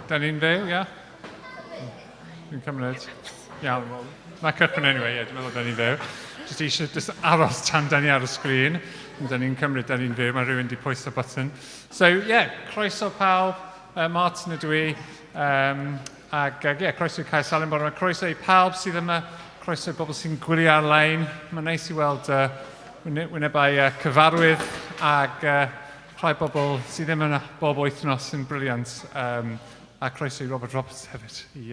Da ni'n fyw, ia? Dwi'n cymryd. Iawn, wel, na cychwyn anyway, ie, dwi'n meddwl da ni'n fyw. Jyst eisiau just aros tan da ni ar y sgrin. Da ni'n cymryd da ni'n fyw, mae rhywun di pwyso button. So, ie, yeah, croeso pawb. Martin ydw i. Ac, ie, croeso i Cae Salem bore yma. Croeso i pawb sydd yma. Croeso i bobl sy'n gwylio ar-lein. Mae'n neis i weld wynebau cyfarwydd ac rhai bobl sydd ddim yna bob wythnos sy'n brilliant. A croeso i Robert Roberts hefyd i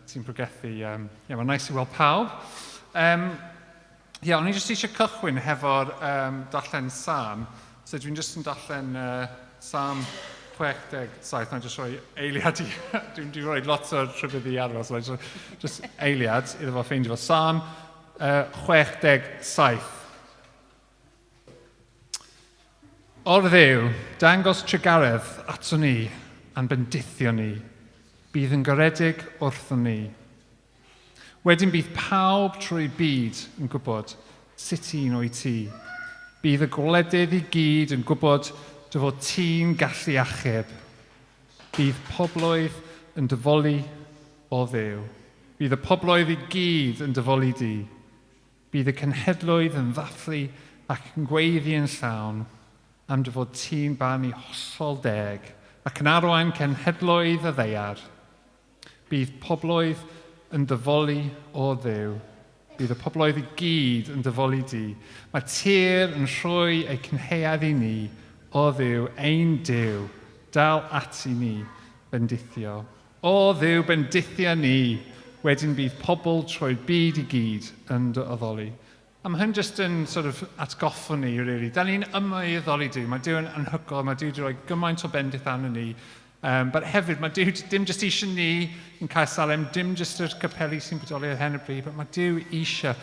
sy'n pregethu. Yeah, mae'n nice i weld pawb. Yeah, o'n i jyst eisiau cychwyn hefo'r darllen Salm. So dwi'n jyst yn darllen Salm 67. Na jyst rhoi eiliad i... Dwi'n di rhoi lot o'r rhybudd i aros. So just eiliad iddo fo ffeindio fo. Salm 67. O'r Dduw, dangos trugaredd ato ni a'n bendithio ni. Bydd yn garedig wrthon ni. Wedyn bydd pawb trwy byd yn gwybod sut un o'i ti. Bydd y gwledydd i gyd yn gwybod dy fod ti'n gallu achub. Bydd pobloedd yn dyfoli o Dduw. Bydd y pobloedd i gyd yn dyfoli di. Bydd y cenhedloedd yn ddathlu ac yn gweiddi yn llawn am dy fod ti'n barnu hollol deg ac yn arwain cenhedloedd y ddaear. Bydd pobloedd yn dyfoli o Dduw. Bydd y pobloedd i gyd yn dyfoli di. Mae tir yn rhoi eu cynhaeaf i ni, o Dduw, ein Duw, dal ati ni bendithio. O Dduw, bendithia ni! Wedyn bydd pobl trwy'r byd i gyd yn dy addoli. A mae hyn jyst yn sort of atgoffa ni, really. Da ni'n yma i addoli Duw. Mae Duw yn anhygoel, mae Duw wedi rhoi gymaint o bendith arno ni. But hefyd, mae Duw dim jyst eisiau ni yn Cae Salem, dim jyst yr capeli sy'n bodoli ar hyn o bryd, but mae Duw eisiau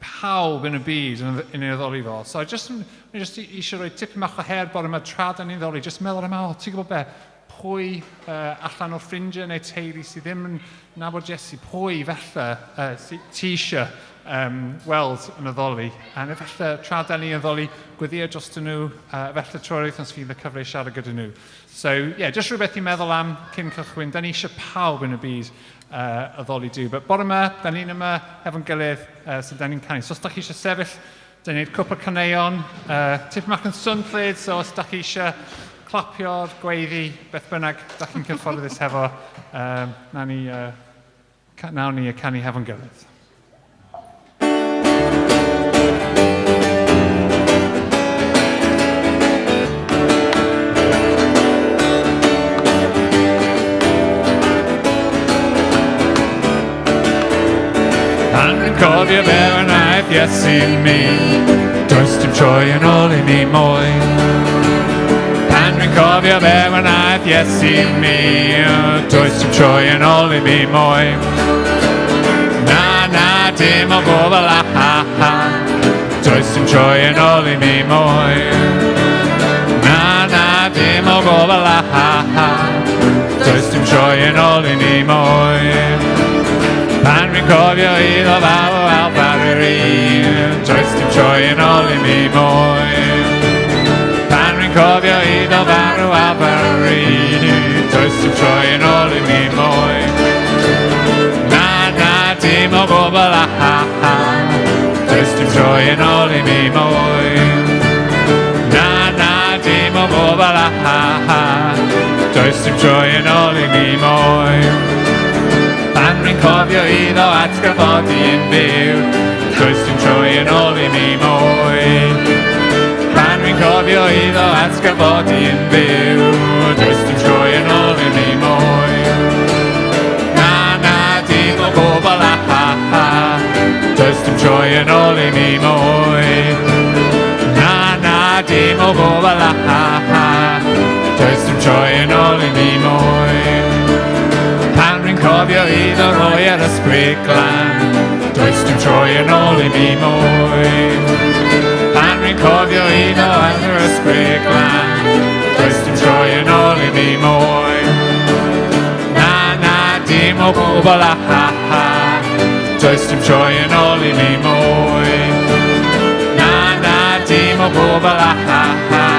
pawb yn y byd yn ei addoli fo. So, just, just eisiau rhoi tipyn bach o her bore yma tra da ni'n addoli, just meddwl am, oh, ti'n gwybod be, pwy allan o'r ffrindiau neu teulu sydd ddim yn nabod Iesu, pwy falle ti eisiau weld yn addoli. A neu falle tra da ni addoli, gweddio dros nhw, falle trwy'r wythnos fydd y cyfle i siarad gyda nhw. So, yeah, just rhywbeth i meddwl am cyn cychwyn. Da ni eisiau pawb yn y byd addoli Duw. But bore yma, da ni'n yma hefo'n gilydd, so da ni'n canu. So os da chi eisiau sefyll, da ni'n gwneud cwpl caneuon, tipyn bach yn swnllyd, so os da chi eisiau clapio'r gweiddi, beth bynnag da chi'n cyfforddus hefo, nawn ni, nawn ni y canu hefo'n gilydd. Pan rwy'n cofio fe wnaeth Iesu mi, does dim troi yn ôl i mi mwy. Pan rwy'n cofio fe wnaeth Iesu mi, does dim troi yn ôl i mi mwy. Na, na, dim o gofal, a ha, ha, does dim troi yn ôl i mi mwy. Na, na, dim o gofal, a ha, ha, does dim troi yn ôl i mi mwy. Pan fi'n cofio iddo farw al Farri, does dim troi yn ôl i mi mwy. Pan fi'n cofio iddo farw al Farri, does dim troi yn ôl i mi mwy. Na, na, dim o gwbl, a ha, ha, does dim troi yn ôl i mi mwy. Na, na, dim o gwbl, a ha, ha, does dim troi yn ôl i mi mwy. Pan rwy'n cofio iddo atgyfodi yn fyw, does dim troi yn ôl i mi mwy. Pan rwy'n cofio iddo atgyfodi yn fyw, does dim troi yn ôl i mi mwy. Na, na, dim o gwbl, a ha, ha, does dim troi yn ôl i mi mwy. Na, na, dim o gwbl, a ha, ha, does dim troi yn ôl i mi mwy. Pan rwy'n cofio iddo roi ar ysbryd glân, does dim troi yn ôl i mi mwy. Pan rwy'n cofio iddo ar yr ysbryd glân, does dim troi yn ôl i mi mwy. Na, na, dim o gwbl, a ha, ha, does dim troi yn ôl i mi mwy. Na, na, dim o gwbl, a ha, ha,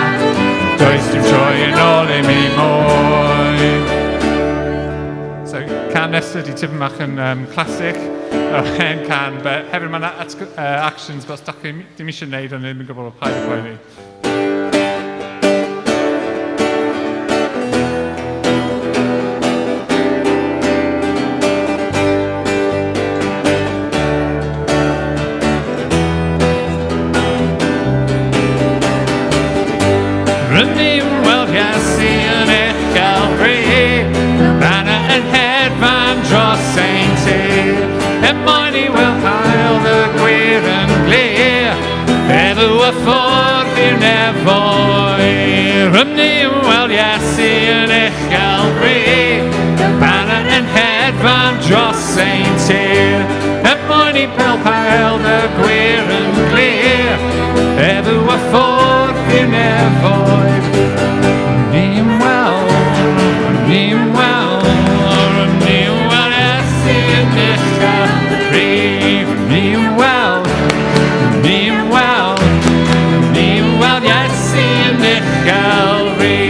does dim troi yn ôl i mi mwy. Can nesaf ydy tipyn bach yn classic, o hen can, but hefyd mae yna actions, but os da chi ddim eisiau gwneud, ond ddim yn gwybod o paid â poeni. Rydyn ni'n weld Iesu yn uchel fri, Banner yn hedfan dros ein tir, Er mwyn i weld haul y gwir yn glir, Feddw y ffordd i'r nefoedd. Rydyn ni'n weld Iesu yn uchel fri, Banner yn hedfan dros ein tir, Er mwyn i weld haul y gwir yn glir, Feddw y ffordd i'r nefoedd. Ni'n weld, ni'n weld, ni'n weld Iesu yn uchel fri. Ni'n weld, ni'n weld, ni'n weld Iesu yn uchel fri.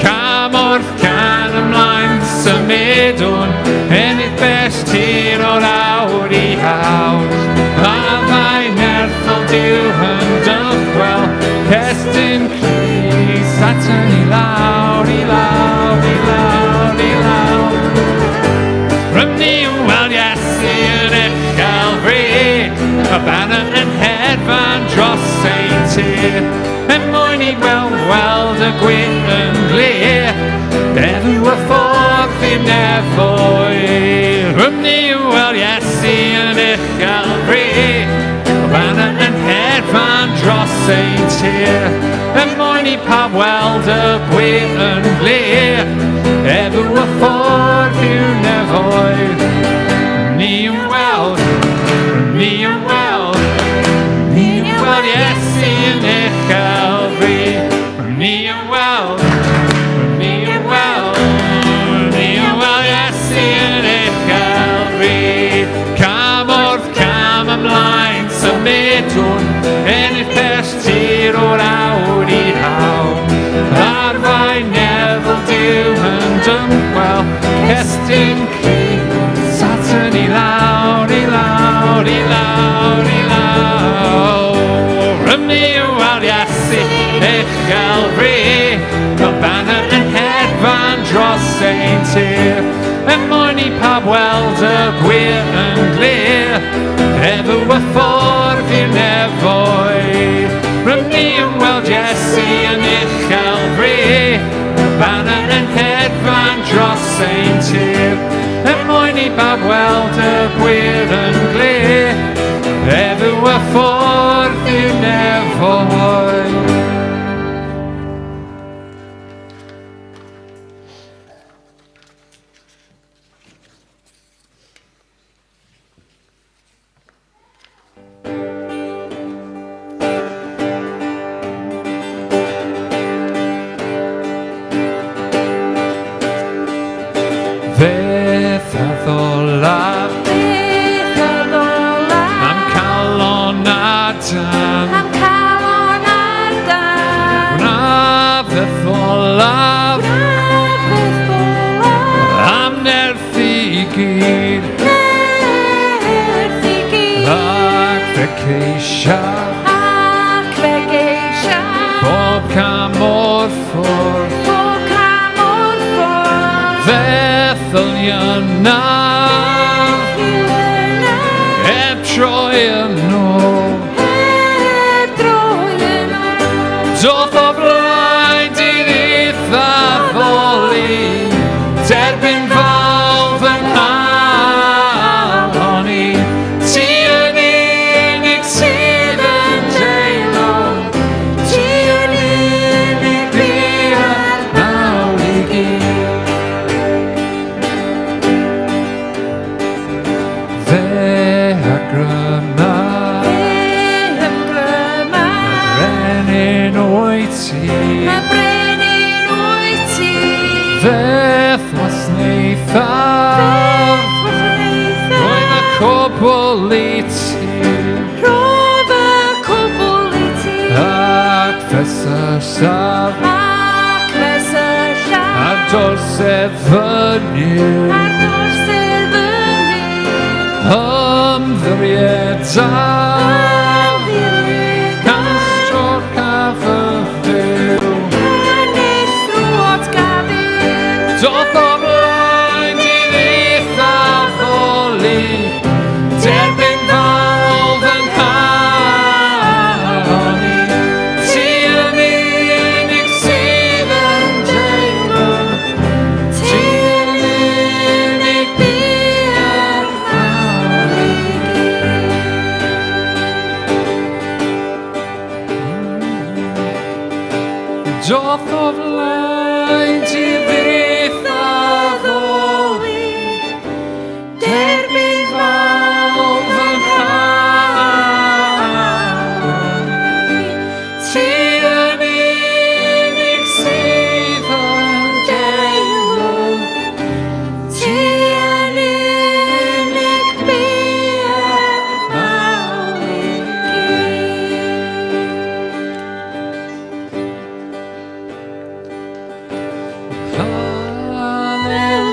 Cam wrth cam ymlaen symudwn, ennill bell tir o'r awr i awr. A fai nerthol Duw yn dychwel, Estyn Crist at i lawr, i lawr, i lawr, i lawr. Rydyn ni'n weld Iesu yn uchel fri, y banner yn hedfan dros ein tir, er mwyn i weld y gwyn yn glir, Feddw y ffordd i'r nefoedd. Rydyn ni'n weld Iesu yn uchel fri, y banner yn hedfan dros ein tir, er mwyn i pawb weld y gwyn yn glir, Feddw y ffordd i'w nefoedd. Ni'n weld, ni'n weld, ni'n weld Iesu yn uchel fri. Ni'n weld, ni'n weld, ni'n weld Iesu yn uchel fri. Cam wrth cam ymlaen symudwn, ennill bell tir o'r awr i awr. Ar fai nefol Duw yn dymchwel, Estyn Crist Satan i lawr, i lawr, i lawr, i lawr. Rydyn ni'n weld Iesu uchel fri, fel banner yn hedfan dros ein tir, Er mwyn i pawb weld y gwir yn glir, Efo y ffordd i'r nefoedd. Rydyn ni'n weld Iesu yn uchel fri, banner yn hedfan dros ein tir, Er mwyn i bawb weld y gwir yn glir, Efo y ffordd i'r nefoedd. Beth addola Beth addola am calon a dân, Am calon ar dân, Gwna beth olaf Gwna beth olaf am nerth i gyd, Nerth i gyd, Ac fe ceisiaf Ac fe geisiaf bob cam o'r ffordd, Bob cam o'r ffordd, Fethylianaf Dilynaf heb troi yn ôl. Heb droi yn ôl. Doth o blaen di ddydd addoli, derbyn fawl fy nghalon i. Ti yn unig sydd yn deilwng, ti yn unig ddiar mawr i gyd. Fe agryma, Fe ymgryma, brenin wyt ti. a brenin wyt ti. Fe'th wasanaethaf, Fe'th wasanaethaf, roedd y cwbl i ti. Rhodd y cwbl i ti. Ac fe syllaf Ac fe syllaf ar dorsedd fy Nuw. Ar dorsedd Ymddirieda. Castro Cafyfyw. Ynys drwot gafyw. Doth o flaen i fyth addoli, derbyn fawl fy nghalon i. Ti yn unig sydd yn deilwng, ti yn unig Bu'r mawl i gyd. Doth o flaen ti fyth addoli, Derbyn fawl fy nghalon i. Ti yn unig sydd yn deilwng, Ti yn unig bu'r mawl i gyd.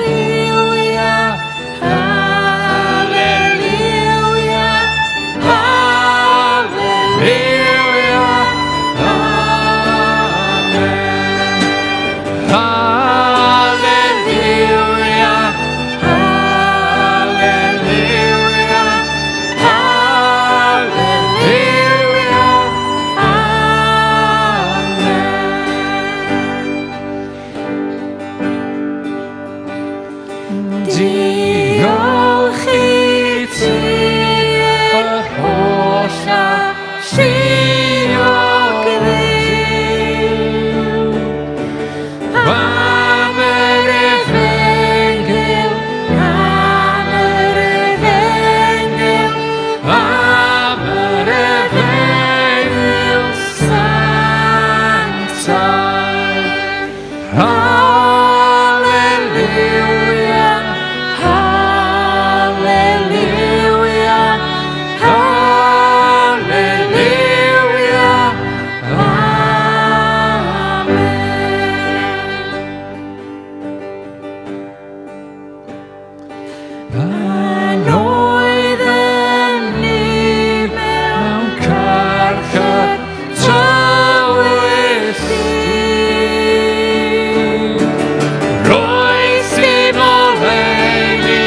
Hallelujah, hallelujah, hallelujah, amen. Hallelujah, hallelujah, hallelujah, amen. Diolch i ti yr holl alluog Dduw. Am yr efengyl, Am yr efengyl, am yr efengyl sanctaidd. Hallelujah, Hallelujah, hallelujah, Amen. Pan Oeddem ni mewn mewn carchar tywyll du. Roes i'n oleuni,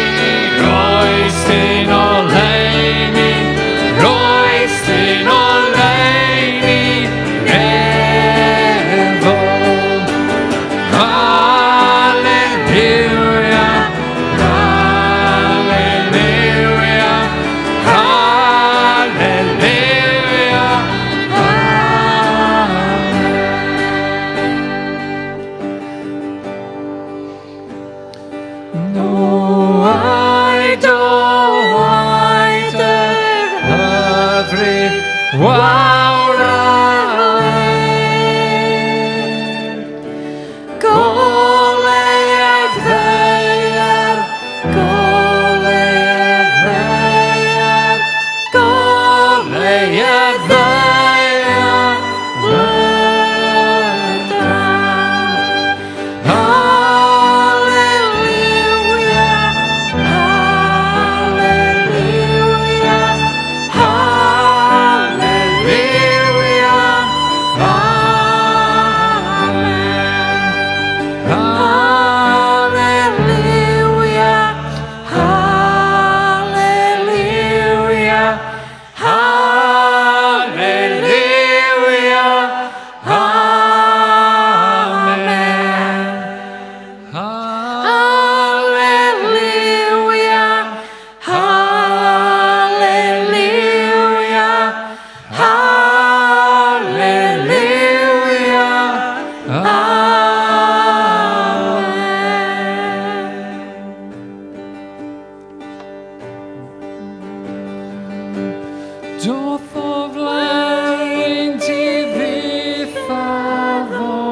roes i'n oleuni, roes i'n oleuni nefol. Hallelujah, hallelujah, hallelujah, amen. No, I don't Yr hyfryd wawr a ler. Goleuad ddaear, goleuad ddaear, Goleuad ddaear lydan. Hallelujah, Hallelujah, hallelujah, Amen. Hallelujah, Hallelujah, hallelujah, amen. Hallelujah, Hallelujah, Hallelujah, Amen. Doth o flaen ti fyth addoli,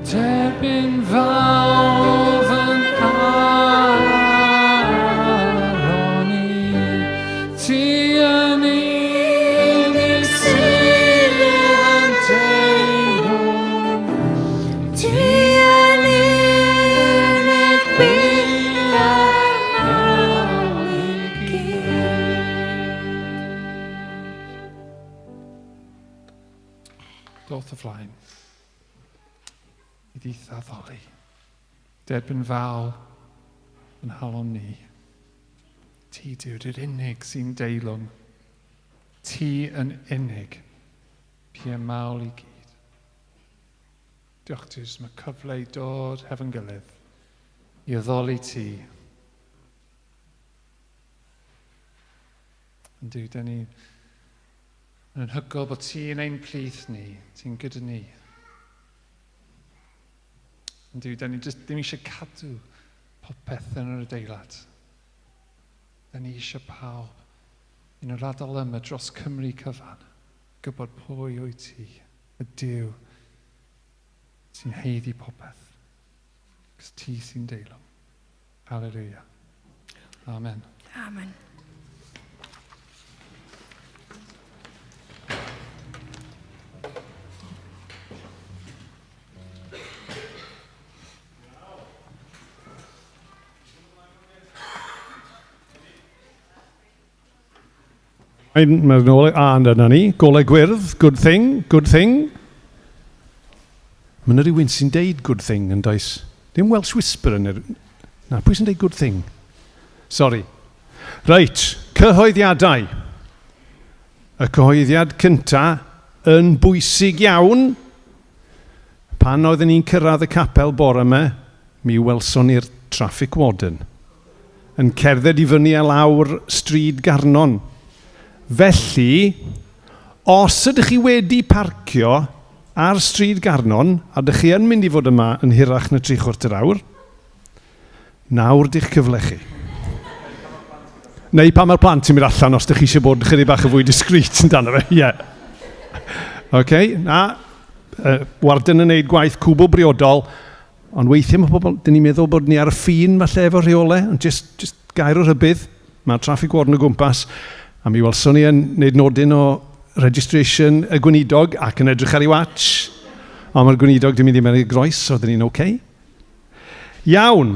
derbyn fawl fy nghalon i. Ti yn unig sydd yn teilwng, Ti yn unig bu'r mawl i flaen. I ddi addoli. Derbyn fawl yn halon ni. Ti, Duw, di'r unig sy'n deilwng. Ti yn unig. Pia mawl i gyd. Diolch ti, jyst mae cyfle i dod hefo'n gilydd, i addoli ti. Yn Duw, dyn ni yn anhygoel bod ti yn ein plith ni, ti'n gyda ni. Yn Duw, dyn ni jyst ddim eisiau cadw popeth yn yr adeilad. Dyn ni eisiau pawb yn yr ardal yma dros Cymru cyfan gwybod pwy wyt ti, y Duw sy'n haeddu popeth. Cos ti sy'n deilwng. Hallelujah. Amen. Amen. Mae'n ôl, a dyna ni, golau gwyrdd, good thing, good thing. Mae yna rhywun sy'n deud good thing yn does? Ddim Welsh Whisperer yn yr... Na, pwy sy'n deud good thing? Sorry. Reit, cyhoeddiadau. Y cyhoeddiad cynta yn bwysig iawn. Pan oeddwn ni'n cyrraedd y capel bore yma, mi welson ni'r traffic warden yn cerdded i fyny a lawr stryd Garnon. Felly, os ydych chi wedi parcio ar stryd Garnon, a ydych chi yn mynd i fod yma yn hirach na 3/4 awr, nawr di'ch cyfle chi. Neu pan mae'r plant yn mynd allan, os ydych chi eisiau bod chydig bach yn fwy discreet yn dan fe, ie. Yeah. OK, na, warden yn neud gwaith cwbl briodol, ond weithiau mae pobl, dyn ni'n meddwl bod ni ar y ffin falle efo rheolau, ond just gair o rhybudd, mae'r traffic warden o gwmpas, a mi welson ni yn neud nodyn o registration y gweinidog ac yn edrych ar ei watch, ond mae'r gweinidog di mynd i mewn i'r groes, so dyn ni'n OK. Iawn,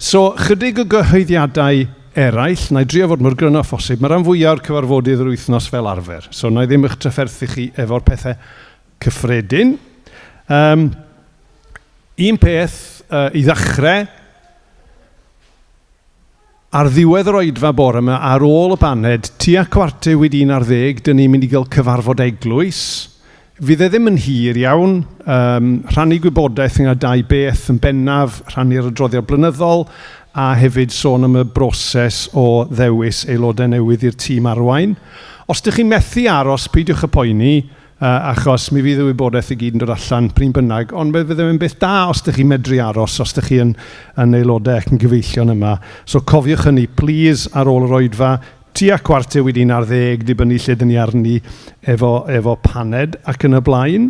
so chydig o gyhoeddiadau eraill, na i drio fod mor gryno â phosib, mae rhan fwyaf o'r cyfarfodydd yr wythnos fel arfer, so na i ddim eich trafferthu chi efo'r pethau cyffredin. Um, un peth i ddechrau, ar ddiwedd yr oedfa bore yma, ar ôl y baned, tua 11:15, dyn ni'n mynd i gael cyfarfod eglwys. Fydd e ddim yn hir iawn. Rhannu gwybodaeth ynglŷn â dau beth yn bennaf, rhannu'r adroddiad blynyddol a hefyd sôn am y broses o ddewis aelodau newydd i'r tîm arwain. Os dych chi'n methu aros, peidiwch â poeni, achos mi fydd y wybodaeth i gyd yn dod allan pryn bynnag, ond fe fydde fe'n beth da os dych chi'n medru aros, os dych chi yn, yn aelodau ac yn gyfeillion yma. So cofiwch hynny, please, ar ôl yr oedfa, tua 11:15, dibynnu lle dyn ni arni efo, efo paned ac yn y blaen.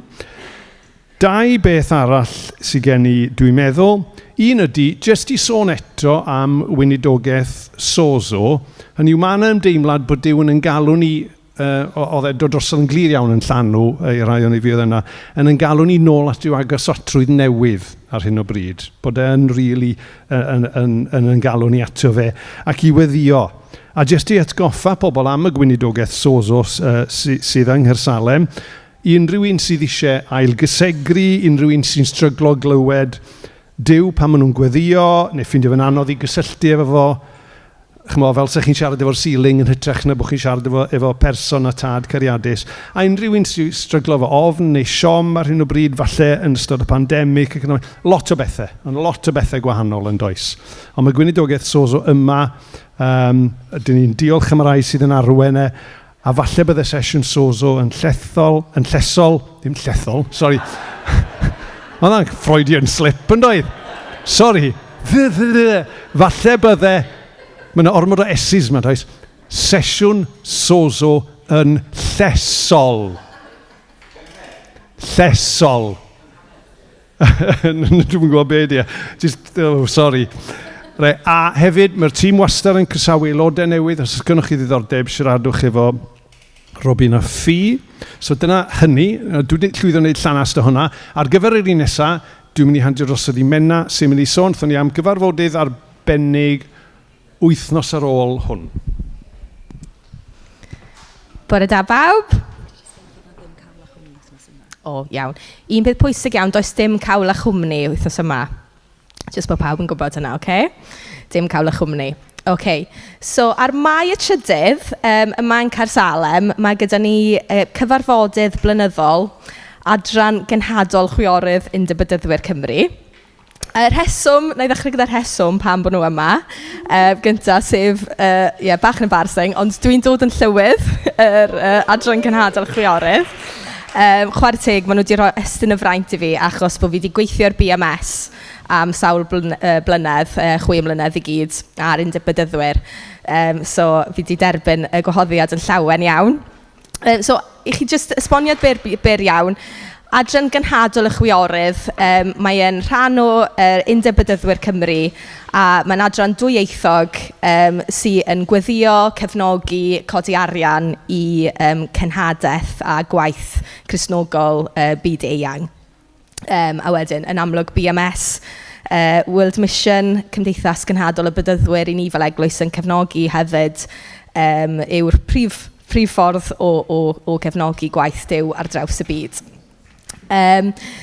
Dau beth arall sydd gen i, dwi'n meddwl. Un ydy, jyst i sôn eto am weinidogaeth Sozo, hynny yw mae yna ymdeimlad bod Duw yn ein galw ni oedd e'n dod drosodd yn glir iawn yn llanw, i rai o'n i fi oedd yna, yn yn galw ni nôl at ryw agosatrwydd newydd ar hyn o bryd. Bod e'n really yn, yn, yn, yn galw ni ato fe ac i weddio. A jyst i atgoffa pobl am y gweinidogaeth Sozo sydd yng Nghaersalem, i unrhyw un sydd eisiau ailgysegru, unrhyw un sy'n stryglo glywed Duw pan maen nhw'n gweddio, neu ffeindio fe'n anodd i gysylltu efo fo, ch'mo, fel 'sa chi'n siarad efo'r ceiling yn hytrach na bod chi'n siarad efo, efo person a tad cariadus. A unrhyw un sy'n stryglo efo ofn neu siom ar hyn o bryd, falle yn ystod y pandemig ac yn y lot o bethau, ond lot o bethau gwahanol yn does. Ond mae gweinidogaeth Sozo yma, dyn ni'n diolch am y rai sydd yn arwen e, a falle bydde sesiwn Sozo yn llethol, yn llesol, ddim llethol, sori. Mae hwnna'n Freudian slip yn doedd? Sori. Falle bydde, mae yna ormod o S's yma, does? Sesiwn Sozo yn llesol. Llesol. Dwi'm yn gwybod be ydy e. Just, oh, sorry. Re, a hefyd, mae'r tîm wastad yn croesawu aelodau newydd. Os oes gennych chi ddiddordeb, siaradwch efo Robin a Ffi. So dyna hynny. Dwi wedi llwyddo wneud llanast o hwnna. Ar gyfer yr un nesaf, dwi'n mynd i handio drosodd i Menna, sy'n mynd i sôn wrthon ni am gyfarfodydd arbennig wythnos ar ôl hwn. Bore da bawb. O, iawn. Un peth pwysig iawn, does dim cawl a chwmni wythnos yma. Jyst bod pawb yn gwybod hynna, ocê? Dim cawl a chwmni. Ocê, so ar Mai y trydydd yma yn Caersalem, mae gyda ni cyfarfodydd blynyddol adran genhadol chwiorydd Undeb Bedyddwyr Cymru. Y rheswm, wna i ddechrau gyda'r rheswm pam bod nhw yma gynta, sef ie, bach yn embarrassing, ond dwi'n dod yn llywydd yr adran genhadol chwiorydd. Chwarae teg, maen nhw 'di rhoi estyn y fraint i fi achos bod fi 'di gweithio ar BMS am sawl blynedd, 6 mlynedd i gyd, ar Undeb Bedyddwyr. So fi 'di derbyn y gwahoddiad yn llawen iawn. So i chi jyst esboniad byr, byr iawn, adran genhadol y chwiorydd, mae e'n rhan o Undeb Bedyddwyr Cymru a mae'n adran dwyieithog sy yn gweddïo, cefnogi, codi arian i cenhadaeth a gwaith Cristnogol byd eang. A wedyn, yn amlwg, BMS, World Mission, Cymdeithas Genhadol y Bedyddwyr, i ni fel eglwys yn cefnogi hefyd, yw'r prif ffordd o gefnogi gwaith Duw ar draws y byd.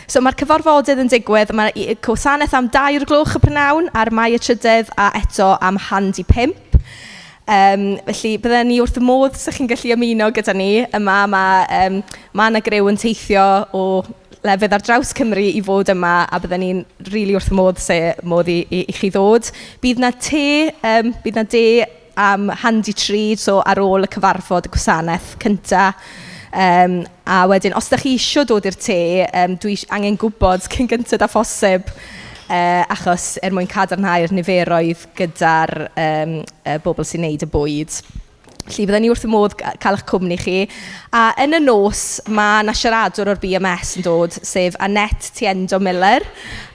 So mae'r cyfarfodydd yn digwydd, mae gwasanaeth am 2 o'r gloch y prynhawn ar Mai y trydydd a eto am 4:20. Felly bydden ni wrth y modd 'sa chi'n gallu ymuno gyda ni yma. Mae 'na griw yn teithio o lefydd ar draws Cymru i fod yma a bydden ni'n rili wrth y modd se modd i chi ddod. Bydd 'na de am 2:40, so ar ôl y cyfarfod y gwasanaeth cynta. A wedyn, os dach chi isio dod i'r te, dwi angen gwybod cyn gynted â phosib, achos er mwyn cadarnhau'r niferoedd gyda'r bobl sy'n wneud y bwyd. Felly bydden ni wrth y modd cael eich cwmni chi. A yn y nos, mae 'na siaradwr o'r BMS yn dod, sef Annette Tiendo Miller.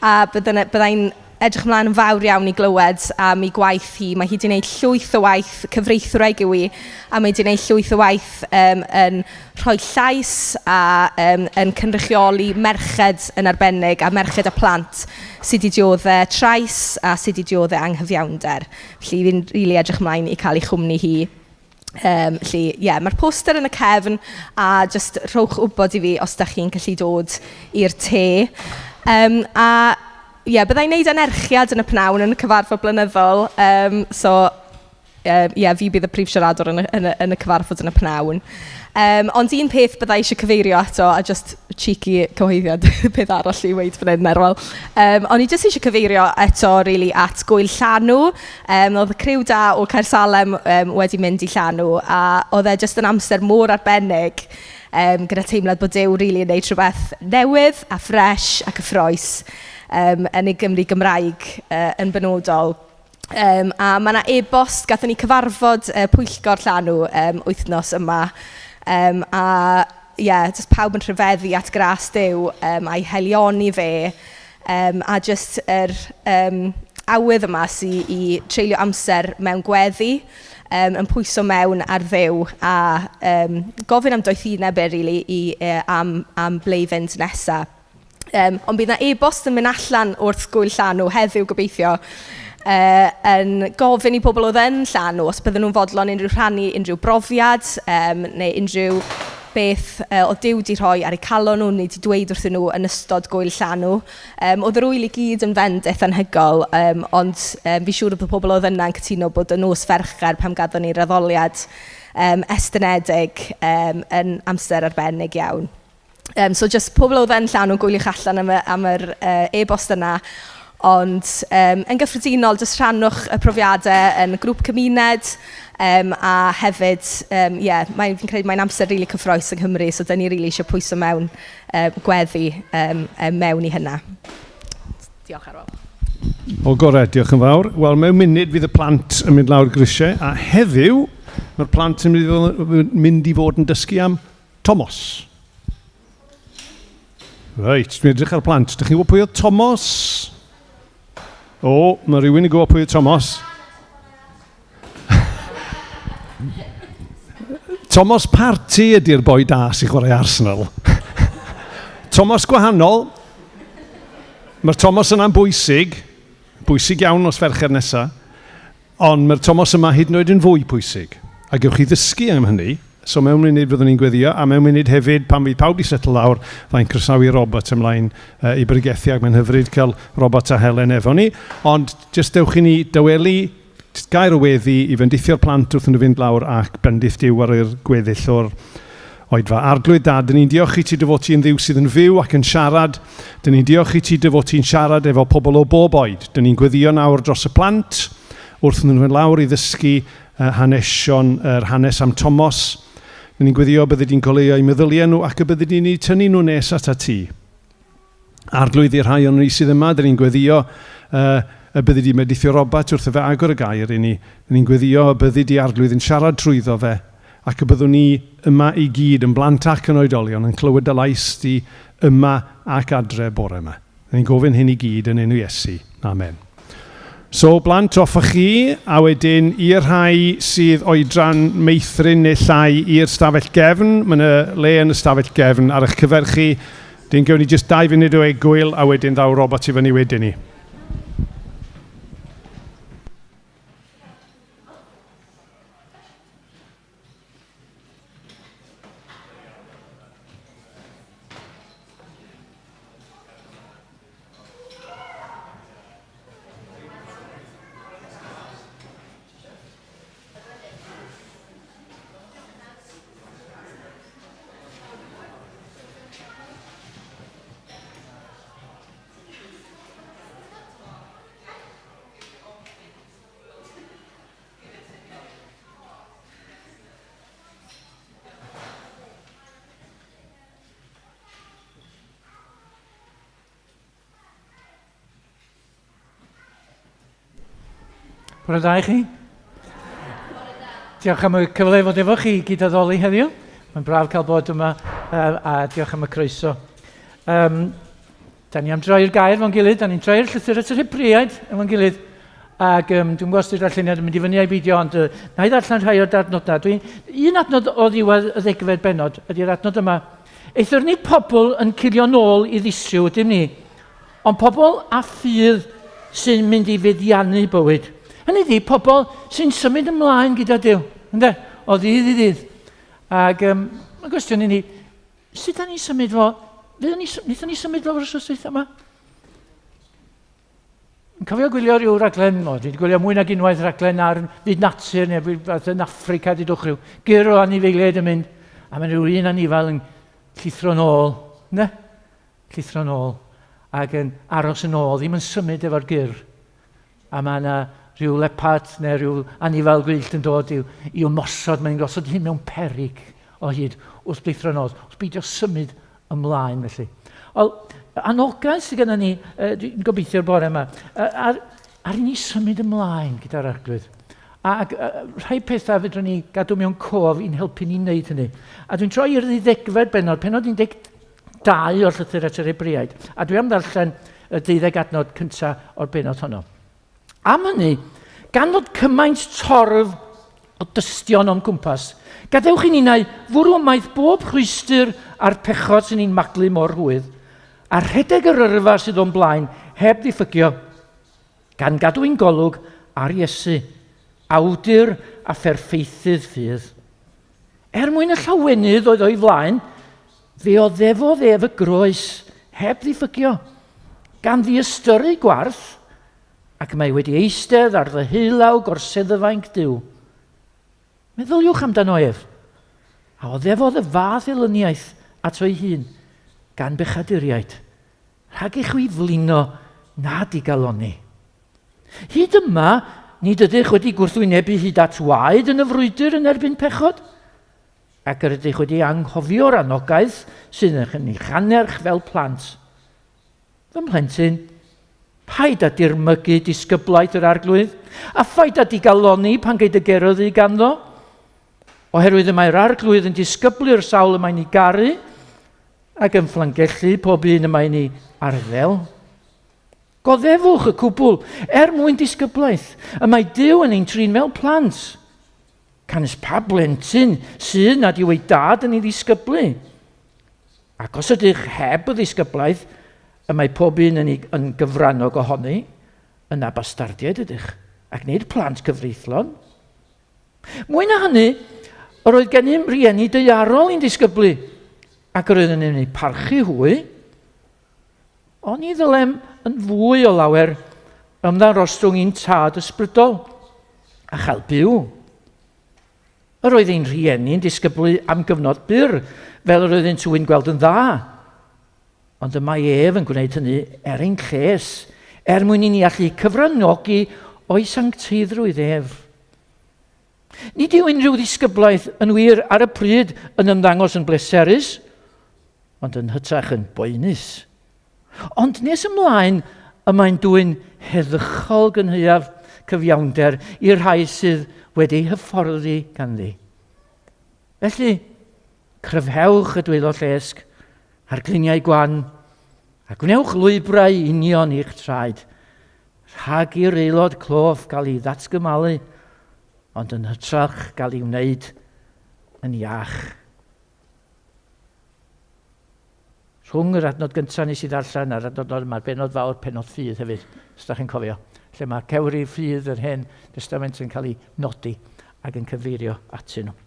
A byddai'n edrych ymlaen yn fawr iawn i glywed am ei gwaith hi. Mae hi 'di wneud llwyth o waith, cyfreithwraig yw hi, a mae hi 'di wneud llwyth o waith yn rhoi llais a yn cynrychioli merched yn arbennig, a merched a plant sydd 'di dioddef trais a sydd 'di dioddef anghyfiawnder. Felly fi'n rili edrych ymlaen i cael ei chwmni hi. Felly ie, mae'r poster yn y cefn a jyst rhowch wybod i fi os dach chi'n gallu dod i'r te. A ie, bydda i'n wneud anerchiad yn y pnawn yn y cyfarfod blynyddol. So ie, fi bydd y prif siaradwr yn y cyfarfod yn y pnawn. Ond un peth bydda i eisiau cyfeirio ato, a just cheeky cyhoeddiad peth arall i weud fan hyn, Erwel. O'n i jyst eisiau cyfeirio eto really at gwyl Llanw. Oedd y criw da o Caersalem wedi mynd i Llanw a oedd e jyst yn amser mor arbennig gyda teimlad bod Duw rili yn gwneud rhywbeth newydd a ffres a cyffrous yn ei Gymru Gymraeg yn benodol. A mae 'na e-bost, gaethon ni cyfarfod pwyllgor Llanw wythnos yma. A ie, jyst pawb yn rhyfeddu at gras Duw a'i haelioni fe. A jyst yr awydd yma sy i treulio amser mewn gweddi, yn pwyso mewn ar Dduw a gofyn am doethineb e rili am ble i fynd nesaf. Ond bydd 'na e-bost yn mynd allan wrth gwyl Llanw heddiw gobeithio yn gofyn i pobl oedd yn Llanw os bydden nhw'n fodlon unrhyw rhannu unrhyw brofiad neu unrhyw beth oedd Duw 'di rhoi ar eu calon nhw neu 'di dweud wrthyn nhw yn ystod gwyl Llanw. Oedd yr ŵyl i gyd yn fendith anhygoel, ond fi'n siŵr bod y pobl oedd yna'n cytuno bod y nos Fercher pan gaethon ni'r addoliad estynedig yn amser arbennig iawn. So jyst pobl oedd yn Llanw, gwyliwch allan am yr e-bost yna. Ond yn gyffredinol, jyst rhannwch y profiadau yn y grŵp cymuned a hefyd, ie, fi'n credu mae'n amser rili cyffrous yng Nghymru, so dan ni rili eisiau pwyso mewn gweddi mewn i hynna. Diolch, Arwel. O gorau, diolch yn fawr. Wel, mewn munud fydd y plant yn mynd lawr grisiau, a heddiw mae'r plant yn mynd i fod yn dysgu am Tomos. Reit, dwi'n edrych ar plant. Dych chi'n gwybod pwy oedd Tomos? O, mae rhywun yn gwybod pwy oedd Tomos. Thomas Partey ydy'r boi da sy'n chwarae Arsenal. Thomas gwahanol. Mae'r Thomas yna'n bwysig. Bwysig iawn nos Fercher nesaf. Ond mae'r Thomas yma hyd yn oed yn fwy pwysig. A gewch chi ddysgu am hynny. So mewn munud fyddwn ni'n gweddio, a mewn munud hefyd, pan fydd pawb 'di setlo lawr, fydda i'n croesawu Robert ymlaen uh, i bregethu, ac mae'n hyfryd cael Robert a Helen efo ni. Ond jyst dewch i ni dawelu, jyst gair o weddi i fendithio'r plant wrth nhw fynd lawr ac bendith Duw ar yr gweddill o'r oedfa. Arglwydd Dad, dyn ni'n diolch i ti dy fod ti'n ddiw sydd yn fyw ac yn siarad. Dyn ni'n diolch i ti dy fod ti'n siarad efo pobl o bob oed. Dyn ni'n gweddio nawr dros y plant wrth nhw fynd lawr i ddysgu hanesion yr hanes am Tomos. Dyn ni'n gweddio byddi di'n goleuo eu meddyliau nhw ac y byddi di'n eu tynnu nhw nes atat ti. Arglwydd i'r rhai o'n ni sydd yma, dyn ni'n gweddio uh, y byddi di medithio Robat wrth y fe agor y gair i ni. Dyn ni'n gweddio y byddi di arglwydd yn siarad trwyddo fe ac y byddwn ni yma i gyd yn blant ac yn oedolion yn clywed dy lais di yma ac adre bore yma. Dyn ni'n gofyn hyn i gyd yn enw Iesu. Amen. So, blant, off â chi, a wedyn i'r rhai sydd oedran meithrin neu llai i'r stafell gefn, mae yna le yn y stafell gefn ar eich cyfer chi. Dyn gewn ni jyst dau funud o egwyl, a wedyn ddaw Robert i fyny wedyn ni. Bore da i chi. Diolch am y cyfle i fod efo chi i gydaddoli heddiw. Mae'n braf cael bod yma a diolch am y croeso. Um, da ni am droi'r gair fo'n gilydd, da ni'n troi'r llythyr at yr Hebreaid efo'n gilydd. Ac um, dwi'n gwybod os ydy'r darlleniad yn mynd i fyny a'i beidio, ond uh, na i ddarllen rhai o'r adnodau. Dwi'n, un adnod o ddiwedd y ddegfed benod ydy'r adnod yma. Eithr nid pobl yn cilio nôl i ddisryw ydym ni, ond pobl â ffydd sy'n mynd i feddiannu bywyd. Hynny ydi, pobl sy'n symud ymlaen gyda Duw, ynde? O ddydd i ddydd. Ac um, mae'n gwestiwn i ni, sut da ni'n symud fo? Fyddwn ni, wnaethon ni symud lawr yr wythnos yma? Yn cofio gwylio rhyw raglen, o, dwi wedi gwylio mwy nag unwaith raglen ar fyd natur neu rhywbeth yn Affrica, dudwch rhyw gyr o anifeiliaid yn mynd, a mae rhyw un anifal yn llithro nôl, ne? Llithro nôl, ac yn aros yn ôl, ddim yn symud efo'r gyr. A mae yna rhyw leopard neu rhyw anifal gwyllt yn dod i'w, i'w mosod, mae'n gosod hyn mewn perig o hyd wrth blithro nôl, wrth beidio symud ymlaen felly. Wel, anogaeth sydd gennym ni, uh, dwi'n gobeithio'r bore yma, uh, ar, ar i ni symud ymlaen gyda'r arglwydd. Ac uh, rhai pethau fedrwn ni gadw mewn cof i'n helpu ni wneud hynny. A dwi'n troi i'r ddeuddegfed bennod, pennod 12 o'r llythyr at yr Hebreaid. A dwi am ddarllen y deuddeg adnod cyntaf o'r bennod honno. Am hynny, gan fod cymaint torf o dystion o'n cwmpas, gadewch i ninnau fwrw ymaith bob rhwystr a'r pechod sy'n ni'n maglu mor rhwydd, a rhedeg yr yrfa sydd o'n blaen heb ddiffygio, gan gadw ein golwg ar Iesu, awdur a pherffeithydd ffydd. Er mwyn y llawenydd oedd o'i flaen, fe oddefodd ef y groes heb ddiffygio, gan ddiystyru gwarth, ac mae wedi eistedd ar ddeheulaw gorseddfainc Duw. Meddyliwch amdano ef, a oddefodd y fath elyniaeth ato ei hun gan bechaduriaid, rhag i chwi flino na digalonni. Hyd yma, nid ydych wedi gwrthwynebu hyd at waed yn y frwydr yn erbyn pechod, ac yr ydych wedi anghofio'r anogaeth sydd yn eich annerch fel plant. Fy mhlentyn, paid â dirmygu disgyblaeth yr arglwydd, a phaid â digalonni pan gei dy geryddu ganddo, oherwydd y mae'r arglwydd yn disgyblu'r sawl y mae'n ei garu, ac yn fflangellu pob un y mae'n ei arddel. Goddefwch y cwbl er mwyn disgyblaeth. Y mae Duw yn ein trin fel plant. Canys pa blentyn sydd nad yw ei dad yn ei ddisgyblu? Ac os ydych heb y ddisgyblaeth, y mae pob un yn, ei, yn gyfrannog ohoni, yna bastardiaid ydych, ac nid plant cyfreithlon. Mwy na hynny, Yr oedd gennym rieni daearol i'n disgyblu, ac yr oeddwn ni'n eu parchu hwy, oni ddylem yn fwy o lawer ymddarostwng i'n tad ysbrydol a chael byw. Yr oedd ein rhieni'n disgyblu am gyfnod byr, fel yr oeddynt hwy'n gweld yn dda. Ond y mae ef yn gwneud hynny er ein lles, er mwyn i ni allu cyfranogi o'i sancteiddrwydd ef. Nid yw unrhyw ddisgyblaeth yn wir ar y pryd yn ymddangos yn bleserus, ond yn hytrach yn boenus. Ond nes ymlaen y mae'n dwyn heddychol gynhaeaf cyfiawnder i'r rhai sydd wedi eu hyfforddi ganddi. Felly, cryfhewch y dwylo llesg a'r gliniau gwan, a gwnewch lwybrau union i'ch traed, rhag i'r aelod cloff gael ei ddatgymalu, ond yn hytrach gael ei wneud yn iach. Rhwng yr adnod gyntaf nes i ddarllen a'r adnod yma, mae'r benod fawr, penod ffydd hefyd, os da chi'n cofio, lle mae cewri ffydd yr hen testament yn cael ei nodi ac yn cyfeirio atyn nhw.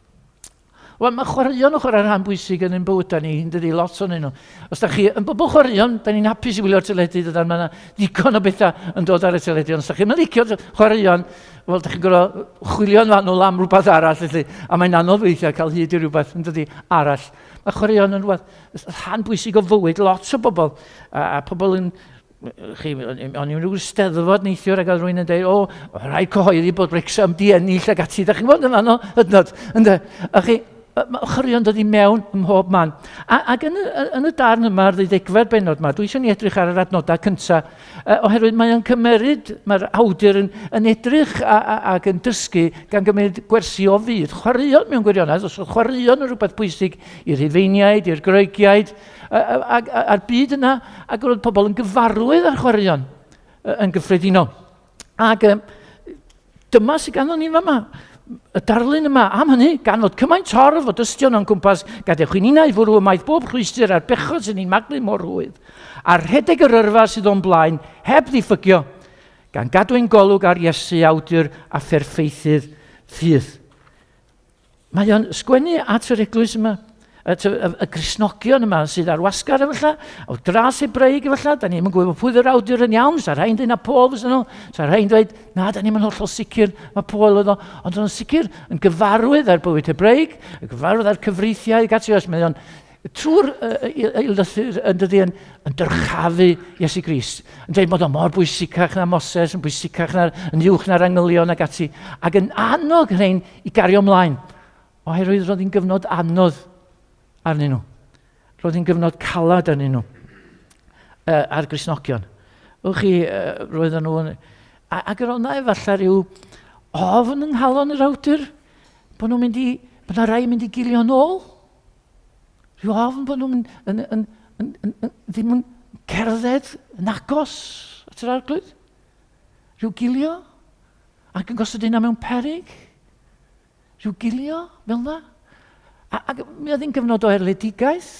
Wel, mae chwaraeon yn chwarae rhan bwysig yn ein bywydau ni, yn dydi, lot o'n nhw. Os da chi yn bobl chwaraeon, da ni'n hapus i wylio'r teledu, dydan, mae yna ddigon o bethau yn dod ar y teledu, ond os da chi'n licio chwaraeon, wel, da chi'n gorfod chwilio'n fanwl am rhywbeth arall, felly, a mae'n anodd weithiau cael hyd i rhywbeth, yn dydi, arall. Mae chwaraeon yn rhywbeth, rhan bwysig o fywyd lot o bobl, a, a pobl yn chi, o'n i'n rhyw steddfod neithiwr ac oedd rhywun yn dweud, o, rhaid cyhoeddi bod Wrexham di ennill ac ati. Da chi'n gwybod yn fanno, hydnod, ynddo? A chi, mae chwaraeon dod i mewn ym mhob man. A, ac yn y, yn y darn yma, ar ddeuddegfed benod yma, dwi eisiau ni edrych ar yr adnodau cyntaf, oherwydd mae o'n cymeryd, mae'r awdur yn, yn edrych a, a, ac yn dysgu gan gymryd gwersi o fyd chwaraeon mewn gwirionedd, os oedd chwaraeon yn rhywbeth bwysig i'r Rhufeiniaid, i'r Groegiaid, a'r byd yna, ac roedd pobl yn gyfarwydd â'r chwaraeon yn gyffredinol. Ac dyma sydd ganddo ni fama, y darlun yma. Am hynny, gan fod cymaint torf o dystion o'n cwmpas, gadewch i ninnau fwrw ymaith bob rhwystr a'r bechod sy'n ni'n maglu mor rhwydd, a rhedeg yr yrfa sydd o'n blaen, heb ddiffygio, gan gadw ein golwg ar Iesu awdur a pherffeithydd ffydd. Mae o'n sgwennu at yr eglwys yma, at y, y, y Gristnogion yma sydd ar wasgar efallai, o dras Hebreig efallai, da ni'n gwybod pwy yr awdur yn iawn, sa rhai'n dweud na Paul fysa nhw, sa rhai'n dweud, na, da ni'n hollol sicr, mae Paul oedd o, ond o'n sicr yn gyfarwydd â'r bywyd Hebreig, yn gyfarwydd â'r cyfreithiau ac ati, os mae o'n trwy'r ei lythyr yn dydy yn, yn dyrchafu Iesu Grist, yn dweud bod o mor bwysicach na Moses, yn bwysicach na, yn uwch na'r angylion ac ati, ac yn annog rhain i gario ymlaen, oherwydd roedd hi'n gyfnod anodd arnyn nhw. Roedd hi'n gyfnod calad arnyn nhw, uh, ar Gristnogion. Wch chi, uh, roedden nhw yn... Ac yr oedd efallai rhyw ofn yng nghalon yr awdur, bod nhw'n mynd i, bod yna rai yn mynd i gilio nôl. Rhyw ofn bod nhw'n yn, yn, yn, yn, yn, ddim yn cerdded yn agos at yr arglwydd. Rhyw gilio ac yn gosod yna mewn perig. Rhyw gilio fel yna. A, ac mi oedd hi'n gyfnod o erledigaeth.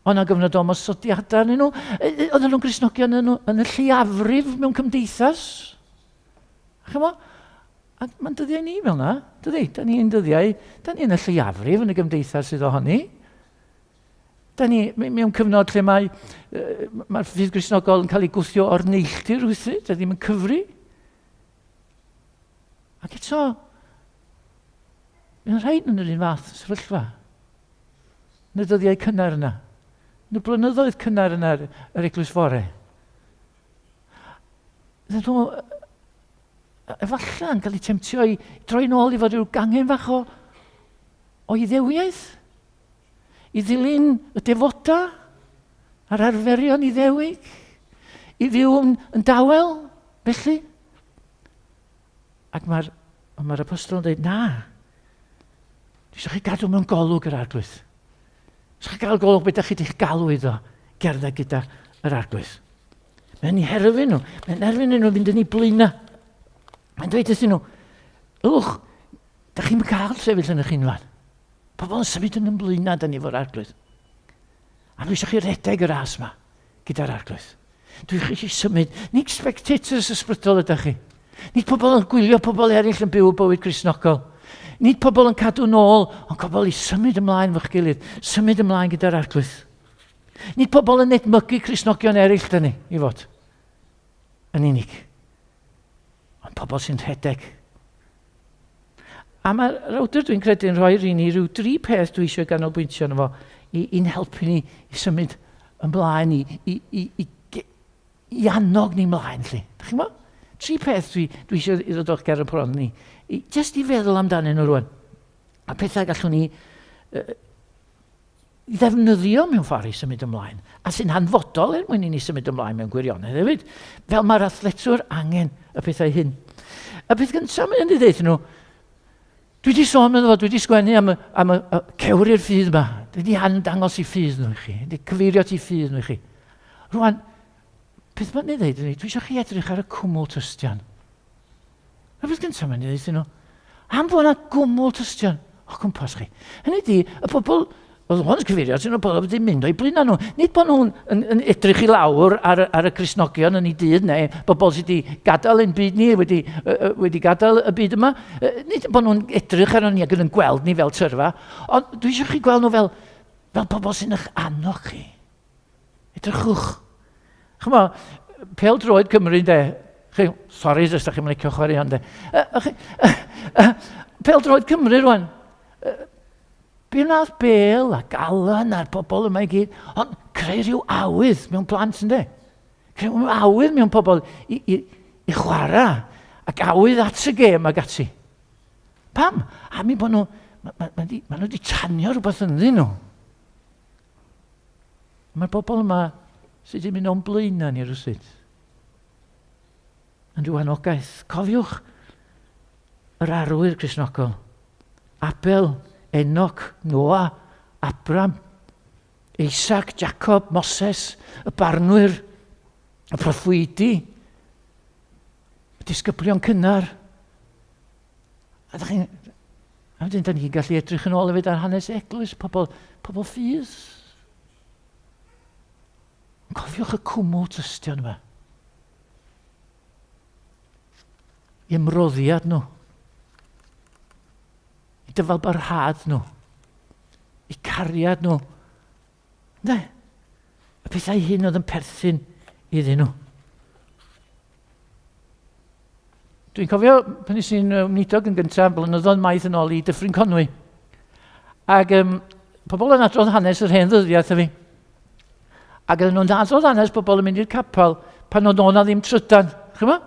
Oedd yna gyfnod o ymosodiadau arnyn nhw. E, e, oedden nhw'n Gristnogion yn, yn y lleiafrif mewn cymdeithas. Chymod? A mae'n dyddiau ni fel yna, dydy? Da ni'n dyddiau, da ni yn y lleiafrif yn y gymdeithas sydd ohoni. Da ni mewn cyfnod lle mae, mae'r ffydd Gristnogol yn cael ei gwthio o'r neilltu rhywsut, da ddim yn cyfri. Ac eto, mae'n rhaid yn yr un fath sefyllfa. Yn y dyddiau cynnar yna, yn y blynyddoedd cynnar yna yr eglwys fore. Ydyn nhw efallai yn cael eu temtio i droi nôl i fod rhyw gangen fach o, o iddewiaeth, i ddilyn y defoda a'r arferion iddewig, i fyw'n yn dawel, felly. Ac mae'r mae apostol yn dweud, na, dwi eisiau chi gadw mewn golwg yr arglwydd. Eisiau chi gael golwg beth ydych chi wedi'ch galw iddo gerdded gyda yr arglwydd. Mae'n eu herfyn nhw. Mae'n erfyn nhw fynd yn ei blaenau. Mae'n dweud wrthyn nhw, ylwch, da chi'n cael sefyll yn eich unfan. Pobl yn symud yn ymlaenau da ni fo'r arglwydd. A dwi eisiau chi redeg y ras yma gyda'r arglwydd. Dwi eisiau chi symud. Nid spectators ysbrydol ydych chi. Nid pobl yn gwylio pobl eraill yn byw y bywyd Gristnogol. Nid pobl yn cadw nôl, ond pobl i symud ymlaen fo'ch gilydd, symud ymlaen gyda'r arglwydd. Nid pobl yn edmygu Cristnogion eraill dyn ni, i fod yn unig. Ond pobl sy'n rhedeg. A mae'r awdur dwi'n credu yn rhoi i ni rhyw dri peth dwi eisiau ganolbwyntio arno fo i'n helpu ni i symud ymlaen, i, i, i, i, i annog ni mlaen, lle. Da chi'n gwybod? Tri peth dwi, dwi eisiau i ddod o'ch ger y bron ni. I, just i feddwl amdanyn nhw rwan. A pethau gallwn ni i ddefnyddio mewn ffordd i symud ymlaen, a sy'n hanfodol er mwyn i ni symud ymlaen mewn gwirionedd hefyd, fel mae'r athletwr angen y pethau hyn. Y peth gyntaf mae'n ei ddeud nhw, dwi wedi sôn iddo fo, dwi wedi sgwennu am y, am y, y cewri'r ffydd yma, dwi wedi dangos i ffydd nhw i chi, wedi cyfeirio at i ffydd nhw i chi. Rwan, peth mae'n ei ddeud dwi eisiau chi edrych ar y cwmwl tystion. Y peth gyntaf mae'n ei ddeud nhw, am fod yna gwmwl tystion o'ch cwmpas chi. Hynny ydi, y bobl, oedd o'n cyfeirio at nhw, bobl wedi mynd o'i blaenau nhw. Nid bod nhw'n yn, yn edrych i lawr ar, ar y Cristnogion yn ei dydd, neu bobl sydd wedi gadael ein byd ni, wedi, wedi gadael y byd yma. Nid bod nhw'n edrych arno ni ac yn gweld ni fel tyrfa, ond dwi eisiau chi gweld nhw fel, fel pobl sy'n eich annog chi. Edrychwch. Chymod, pêl droed Cymru, de. Chi, sori, os ydych chi'n licio chwaraeon, de. Pêl droed Cymru, rwan. Be wnaeth Bale a Galan a'r pobl yma i gyd, ond creu rhyw awydd mewn plant, ynddo? Creu rhyw awydd mewn pobl i, i, i chwarae, ac awydd at y gêm ac ati. Pam? Am i bod nhw, ma, ma, ma, ma nhw wedi tanio rhywbeth ynddyn nhw. Mae'r bobl yma sydd wedi mynd o'n blaenau ni rywsut yn rhyw anogaeth. Cofiwch yr arwyr Cristnogol. Abel, Enoch, Noa, Abram, Isaac, Jacob, Moses, y barnwyr, y proffwydi, y disgyblion cynnar. A ydych chi'n... A wedyn, da ni'n gallu edrych yn ôl hefyd ar hanes eglwys, pobl, pobl ffydd. Cofiwch y cwmwl tystion yma. I ymroddiad nhw. I dyfalbarhad nhw. I cariad nhw. Ne. Y pethau hyn oedd yn perthyn iddyn nhw. Dwi'n cofio pan nes i'n weinidog yn gyntaf, blynyddoedd maith yn ôl i Dyffryn Conwy. Ac um, pobl yn adrodd hanes yr hen ddyddiau wrtha fi. Ac oedden nhw'n adrodd hanes pobl yn mynd i'r capel pan oedd o'na ddim trydan. Chymod?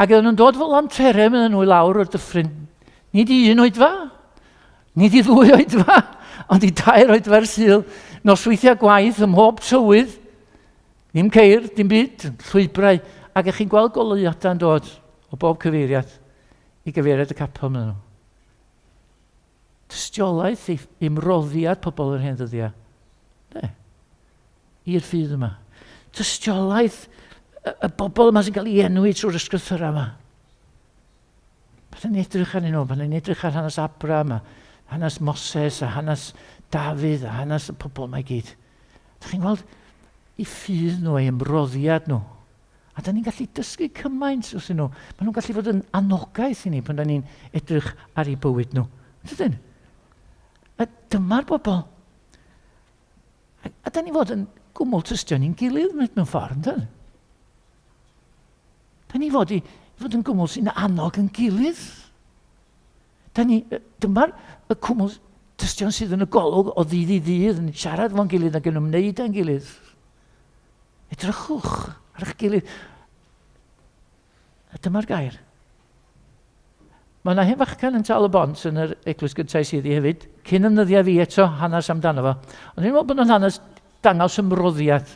Ac oedden nhw'n dod fel lantere mynd nhw i lawr o'r dyffryn. Nid i un oedfa, nid i ddwy oedfa, ond i dair oedfa'r Sul. Nosweithiau gwaith ym mhob tywydd. Ddim ceir, dim byd, llwybrau, ac ych chi'n gweld goleuadau'n dod o bob cyfeiriad i gyfeiriad y capel maen nhw. Tystiolaeth i ymroddiad pobl yr hen ddyddiau. Ne. I'r ffydd yma. Tystiolaeth y, y bobl yma sy'n cael ei enwi trwy'r ysgrythurau yma. Pan ni'n edrych arnyn nhw, pan ni'n edrych ar hanes Abraham, a hanes Moses, a hanes Dafydd, a hanes y pobl yma i gyd, Dych chi'n gweld eu ffydd nhw, eu ymroddiad nhw. A da ni'n gallu dysgu cymaint wrthyn nhw. Maen nhw'n gallu fod yn anogaeth i ni pan da ni'n edrych ar eu bywyd nhw. Dydyn? A dyma'r bobl. A, a da ni fod yn gwmwl tystio ni'n gilydd mewn ffordd, yndyn? Da ni fod i fod yn gwmwl sy'n annog yn gilydd. Da ni, dyma'r y cwmwl tystion sydd yn y golwg o ddydd i ddydd yn siarad fo'n gilydd ac yn ymwneud â'n gilydd. Edrychwch ar eich gilydd. A dyma'r gair. Mae yna hen fachgen yn tal y bont yn yr eglwys gyntaf sydd i hefyd, cyn yn nyddiau fi eto, hanes amdano fo. Ond i'n meddwl bod nhw'n hanes dangos ymroddiad.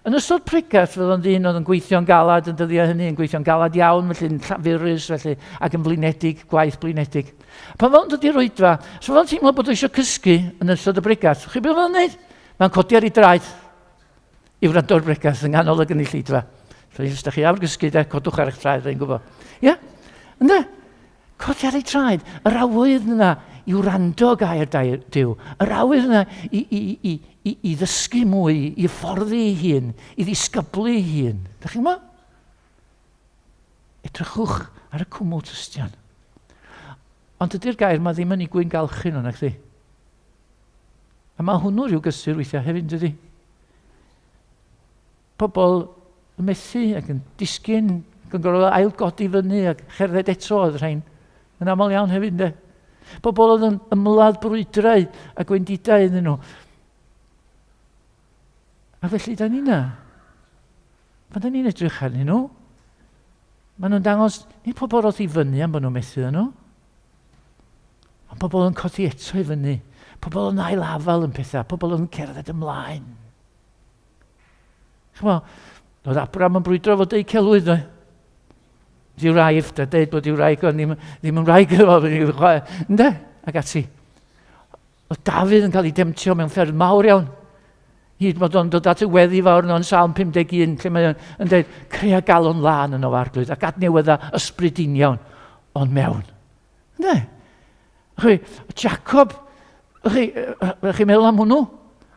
Yn ystod pregeth, fe oedd o'n ddyn oedd yn gweithio'n galad yn dyddiau hynny, yn gweithio'n galad iawn, felly'n llafurus, felly, ac yn flinedig, gwaith blinedig. Pan fo'n dod i'r oedfa, so fo'n teimlo bod o eisiau cysgu yn ystod y bregath. Chi beth fo'n wneud? Mae'n codi ar ei draed i wrando'r bregath yng nghanol y gynulleidfa. Felly, os ydych chi awr gysgu, de, codwch ar eich traed, fe'n gwybod. Ie? Yeah? Ynddo? Codi ar eu traed, yr awydd yna i wrando gair Duw, yr awydd yna i, i, i, i, i ddysgu mwy, i hyfforddi ei hun, i ddisgyblu ei hun. Dych chi'n gwybod? Edrychwch ar y cwmwl tystion. Ond dydy'r gair ma ddim yn ei gwyngalchu nhw, nacdi? A mae hwnnw rhyw gysur weithiau hefyd, dydy? Pobl yn methu ac yn disgyn ac yn gorfod ailgodi fyny ac cherdded eto oedd rhain. Yn aml iawn hefyd, ynddo? Pobl oedd yn ymladd brwydrau a gwendidau iddyn nhw. A felly, da ni na. Pan da ni'n edrych arnyn nhw, maen nhw'n dangos, nid pobl roedd i fyny am bod nhw'n methu nhw. Ond pobl yn codi eto i fyny. Pobl yn ailafal yn pethau. Pobl yn cerdded ymlaen. Chymod, oedd Abraham yn brwydro fo deu celwydd, dwi. Di wraig, da deud bod di wraig o'n ddim, ddim yn wraig iddo fo, ynde? Ac ati. Oedd Dafydd yn cael ei demtio mewn fferdd mawr iawn. Hyd bod o'n dod at y weddi fawr yno yn Salm 51, lle mae o'n dweud, crea galon lân yno arglwydd, ac adnewydda ysbryd union o'n mewn. Ynddo? Chi, Jacob, chi, chi'n meddwl am hwnnw?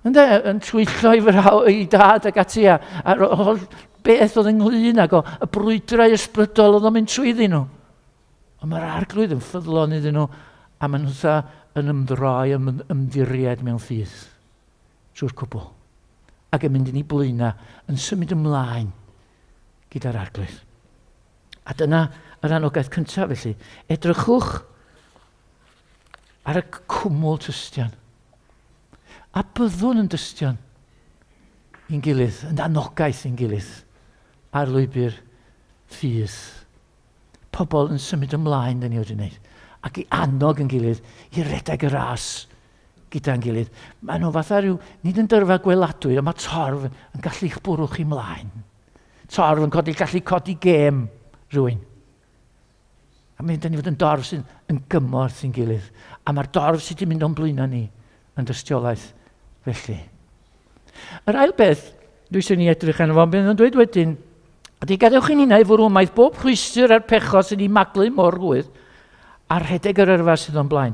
Ynddo? Yn twyllo i fyraw, i dad ac ati, a, a'r holl beth oedd ynglyn ag o, y brwydrau ysbrydol oedd o'n mynd trwyddyn nhw. Ond mae'r arglwydd yn ffyddlon iddyn nhw a maen nhw'n yn ymdroi, yn ymddiried mewn ffydd trwy'r cwbl. Ac yn mynd yn ei blaenau, yn symud ymlaen gyda'r arglwydd. A dyna yr anogaeth cyntaf felly. Edrychwch ar y cwmwl tystion. A byddwn yn dystion i'n gilydd, yn anogaeth i'n gilydd ar lwybr ffydd. Pobl yn symud ymlaen, dyn ni wedi wneud. Ac i annog yn gilydd i redeg y ras gyda'n gilydd. Maen nhw fatha rhyw, nid yn dyrfa gweladwy, ond mae torf yn gallu eich bwrw chi mlaen. Torf yn codi, gallu codi gêm rhywun. A mi ydyn ni fod yn dorf sy'n yn gymorth i'n gilydd. A mae'r dorf sydd wedi mynd o'n blaenau ni yn dystiolaeth felly. Yr ail beth dwi eisiau ni edrych arno fo, bydd nhw'n dweud wedyn, ydy gadewch i ninnau fwrw ymaith bob rhwystr a'r pechod sy'n ei maglu mor rhwydd a rhedeg yr yrfa sydd o'n blaen.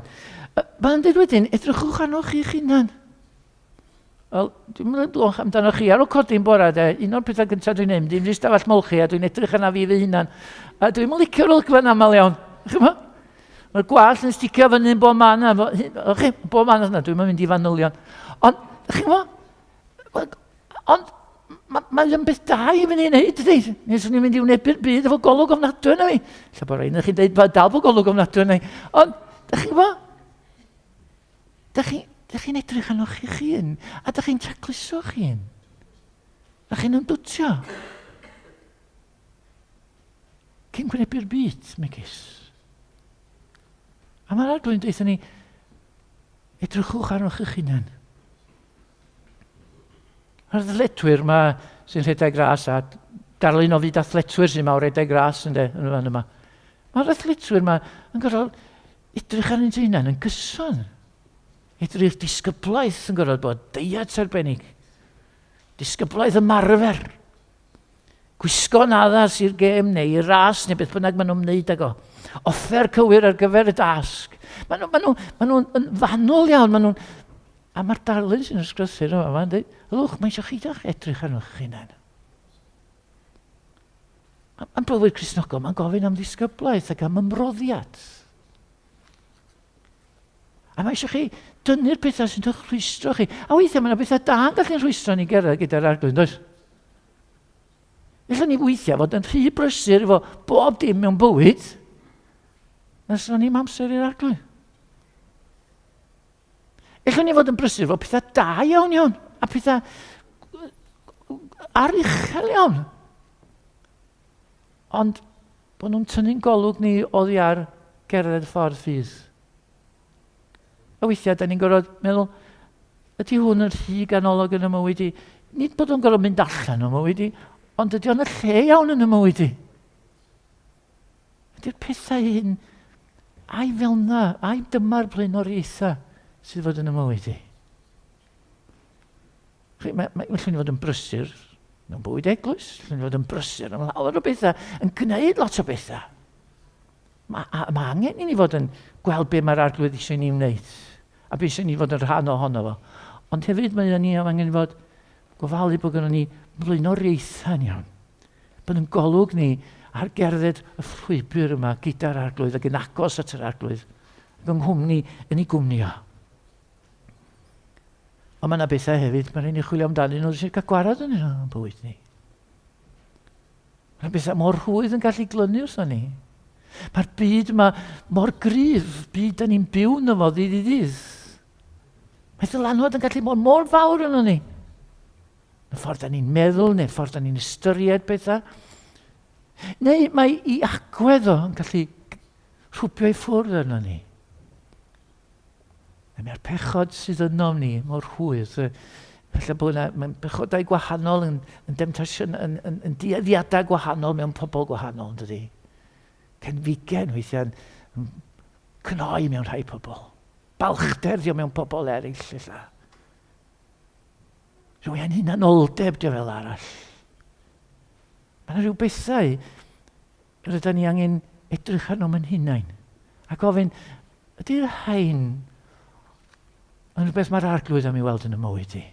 Mae'n dweud wedyn, edrychwch arnoch chi'ch hunan. Wel, dwi'n mynd amdano chi ar ôl codi'n bora, de, un o'r pethau gyntaf dwi'n neud, dwi'n mynd i stafell molchi a dwi'n edrych arna fi fy hunan. A dwi'n mynd licio'r olygfa yn aml iawn. Chymod? Mae'r gwallt yn sticio fyny yn bob man, a, chi, bob man yna, dwi'n mynd i fanylion. Ond, chi'n gwybod? Ond, mae'n ma yn beth da i fynd i wneud, dydy? Neu swn i'n mynd i wynebu'r byd efo golwg ofnadwy yna fi. Lle bod rhaid chi'n dweud, dal bod golwg ofnadwy yna fi. Ond, da chi'n gwybod? Da chi'n chi edrych arnoch chi'ch hun, a da chi'n tacluso'ch hun. Da chi'n ymdwtio. Cyn gwynebu'r byd, megis. A mae'r arglwydd yn dweud ni, edrychwch arnoch eich hunan. Mae'r athletwyr yma sy'n rhedeg ras, a darlun o fyd athletwyr sy'n mawr rhedeg ras yn, de, yn y fan yma. Mae'r athletwyr yma yn gorfod edrych arnynt eu hunain yn gyson. Edrych disgyblaeth yn gorfod bod deiet arbennig. Disgyblaeth ymarfer. Gwisgo'n addas i'r gêm neu i'r ras neu beth bynnag maen nhw'n wneud ag o. Offer cywir ar gyfer y dasg. Maen nhw'n maen nhw, maen nhw fanwl iawn. Maen nhw'n... A mae'r darlun sy'n ysgrythur yma, mae'n dweud, ylwch, mae eisiau chi dach edrych arnoch chi'n hunain. Mae'n bywyd Cristnogol, mae'n gofyn am ddisgyblaeth ac am ymroddiad. A mae eisiau chi dynnu'r pethau sy'n eich rhwystro chi. A weithiau mae yna bethau da yn gallu'n rhwystro ni gerdded gyda'r arglwydd, does? Felly ni weithiau fod yn rhy brysur efo bob dim mewn bywyd, nes na ni'n amser i'r arglwydd. Ellwn ni fod yn brysur efo pethau da iawn iawn, a pethau aruchel iawn. Ond bod nhw'n tynnu'n golwg ni oddi ar gerdded ffordd ffydd. A weithiau, da ni'n gorfod meddwl, ydy hwn yn rhy ganolog yn y mywyd i? Nid bod o'n gorfod mynd allan o'n mywyd i, ond ydy o'n y lle iawn yn y mywyd i? Ydy'r pethau hyn, ai fel na, ai dyma'r blaenoriaethau sydd fod yn y mywyd i? Chi, mae, mae, mae ni fod yn brysur mewn bywyd eglwys, allwn ni fod yn brysur am lawer o bethau, yn gwneud lot o bethau. Mae, a, mae angen i ni fod yn gweld be mae'r arglwydd eisiau ni wneud, a be eisiau ni fod yn rhan ohono fo. Ond hefyd mae ni angen fod gofalu bod gennym ni blaenoriaethau yn iawn. Bod yn golwg ni ar gerdded y llwybr yma gyda'r arglwydd ac yn agos at yr arglwydd. yng nghwmni, yn ei gwmni o. Ond mae yna bethau hefyd, mae'n rhaid ni chwilio amdanyn nhw sy'n cael gwarad yn ein bywyd ni. Mae bethau mor rhwydd yn gallu glynu wrthon ni. Mae'r byd yma mor gryf, byd da ni'n byw yno fo ddydd i ddydd. Mae dylanwad yn gallu bod mor fawr yno ni. Y ffordd da ni'n meddwl, neu'r ffordd da ni'n ystyried pethau. Neu mae i agwedd o yn gallu rhwbio i ffwrdd arno ni. A mae'r pechod sydd ynom ni mor rhwydd. Falle bod yna mae'n pechodau gwahanol yn, yn demtasiwn, yn, yn, yn dueddiadau gwahanol mewn pobl gwahanol, yn dydy? Cenfigen weithiau'n cnoi mewn rhai pobl. Balchder dio mewn pobl eraill, ella. Rhyw ein hunanoldeb dio fel arall. Mae yna rhyw bethau rydyn ni angen edrych arnom yn hunain ac ofyn, ydy'r rhain yn rhywbeth mae'r arglwydd am ei weld yn y mywyd i?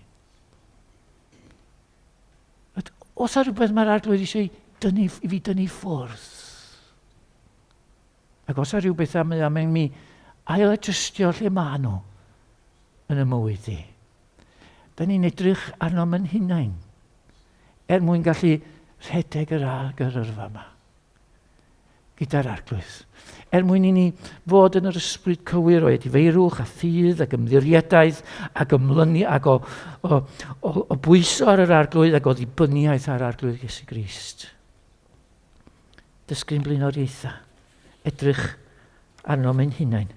Os yna rhywbeth mae'r arglwydd eisiau dynnu, i fi dynnu ffwrdd? Ac os yna rhywbeth am am mi ail-adjustio lle maen nhw yn y mywyd i? Da ni'n edrych arnom yn hunain er mwyn gallu rhedeg yr ag yr yrfa yma gyda'r arglwydd. Er mwyn i ni fod yn yr ysbryd cywir o edifeirwch a ffydd ac ymddiriedaeth ac ymlynu ac o, o, o, o bwyso ar yr arglwydd ac o ddibyniaeth ar arglwydd Iesu Grist. Dysgu'n blaenoriaethau, edrych arnom ein hunain.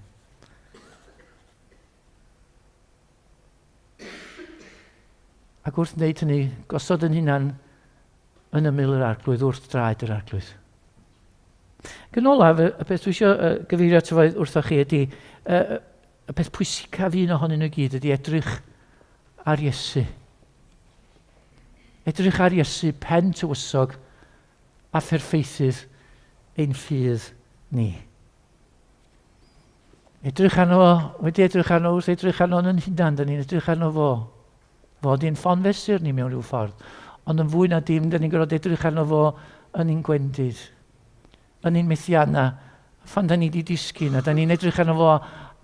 Ac wrth wneud hynny, gosod yn hunan yn ymyl yr arglwydd, wrth draed yr arglwydd. Ac yn olaf, y peth dwi eisiau gyfeirio ato fo wrthoch chi ydy, y peth pwysicaf un ohonyn nhw i gyd ydy edrych ar Iesu. Edrych ar Iesu, pen tywysog a pherffeithydd ein ffydd ni. Edrych arno fo, wedi edrych arno wrth edrych arno yn hunan, dyn ni'n edrych arno fo. Fo di'n ffon fesur ni mewn rhyw ffordd. Ond yn fwy na dim, dyn ni'n gorfod edrych arno fo yn ein gwendid, yn ein methianna, phan da ni wedi disgyn, a da ni'n edrych arno fo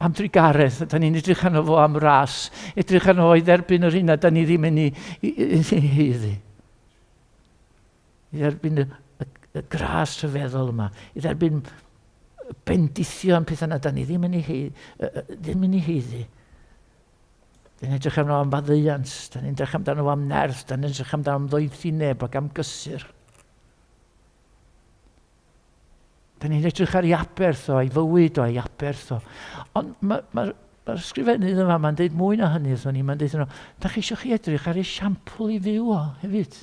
am drugaredd, a da ni'n edrych arno fo am ras, edrych arno fo i dderbyn yr hyn a da ni ddim yn ei haeddu. I dderbyn y, y, y gras rhyfeddol yma, i dderbyn bendithion pethau na da ni ddim yn ei, ddim yn ei heiddi. Da ni'n edrych amdano am faddeuant, da ni'n edrych amdano am nerth, da ni'n edrych amdano am ddoethineb ac am gysur. Da ni'n edrych ar ei aberth o, ei fywyd o, ei aberth o. Ond mae'r ma, ma, ma ysgrifennydd yma, mae'n dweud mwy na hynny wrthon ni, mae'n dweud yno, da chi eisiau chi edrych ar esiampl i fyw o hefyd.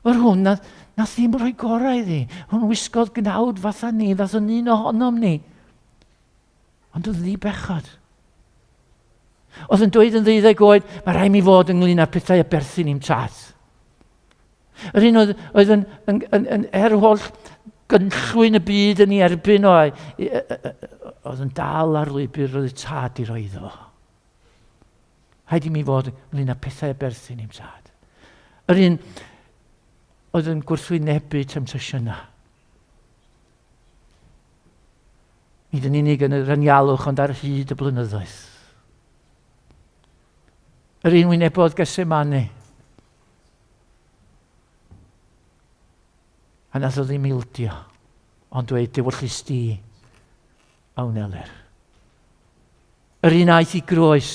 Yr hwn na, na ddim rhoi gorau iddi. Hwn wisgodd gnawd fatha ni, fath yn un ohonom ni. Ond oedd ddi bechod. Oedd yn dweud yn ddeuddeg oed, mae rhaid mi fod ynglyn â'r pethau y berthyn i'm tad. Yr un oedd, oedd yn, yn, yn, yn er holl gynllwyn y byd yn ei erbyn o, oedd yn dal ar lwybr roedd y tad i roi iddo fo. Rhaid i mi fod ynglyn â pethau y berthyn i'm tad. Yr un oedd yn gwrthwynebu temtasiynau. Nid yn unig yn yr anialwch, ond ar hyd y blynyddoedd. Yr un wynebodd Gethsemane. A nath o ddim ildio, ond dweud, dewyllys di a wneler. Yr un aeth i groes.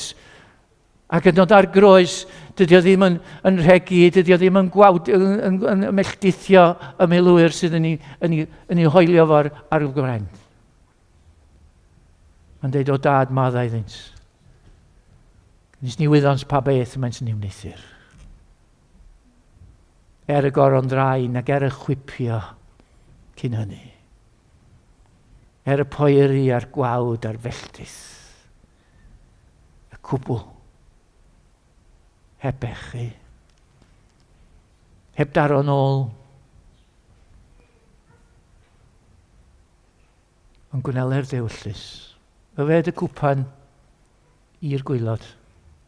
Ac yn dod ar groes, dydy o ddim yn, yn rhegi, dydy o ddim yn gwawd, yn, yn, yn, yn melldithio y milwyr sydd yn ei, yn ei, yn ei hoelio fo ar, ar y gwren. Mae'n dweud, o dad, maddau iddynt. Nis ni wyddont pa beth y maent yn ei wneuthur. Er y goron ddraen ac er y chwipio cyn hynny. Er y poeri a'r gwawd a'r felltith. Y cwbl. Heb bechu. Heb daro'n ôl. Ond gwneler dewyllys. Yfed y cwpan i'r gwaelod.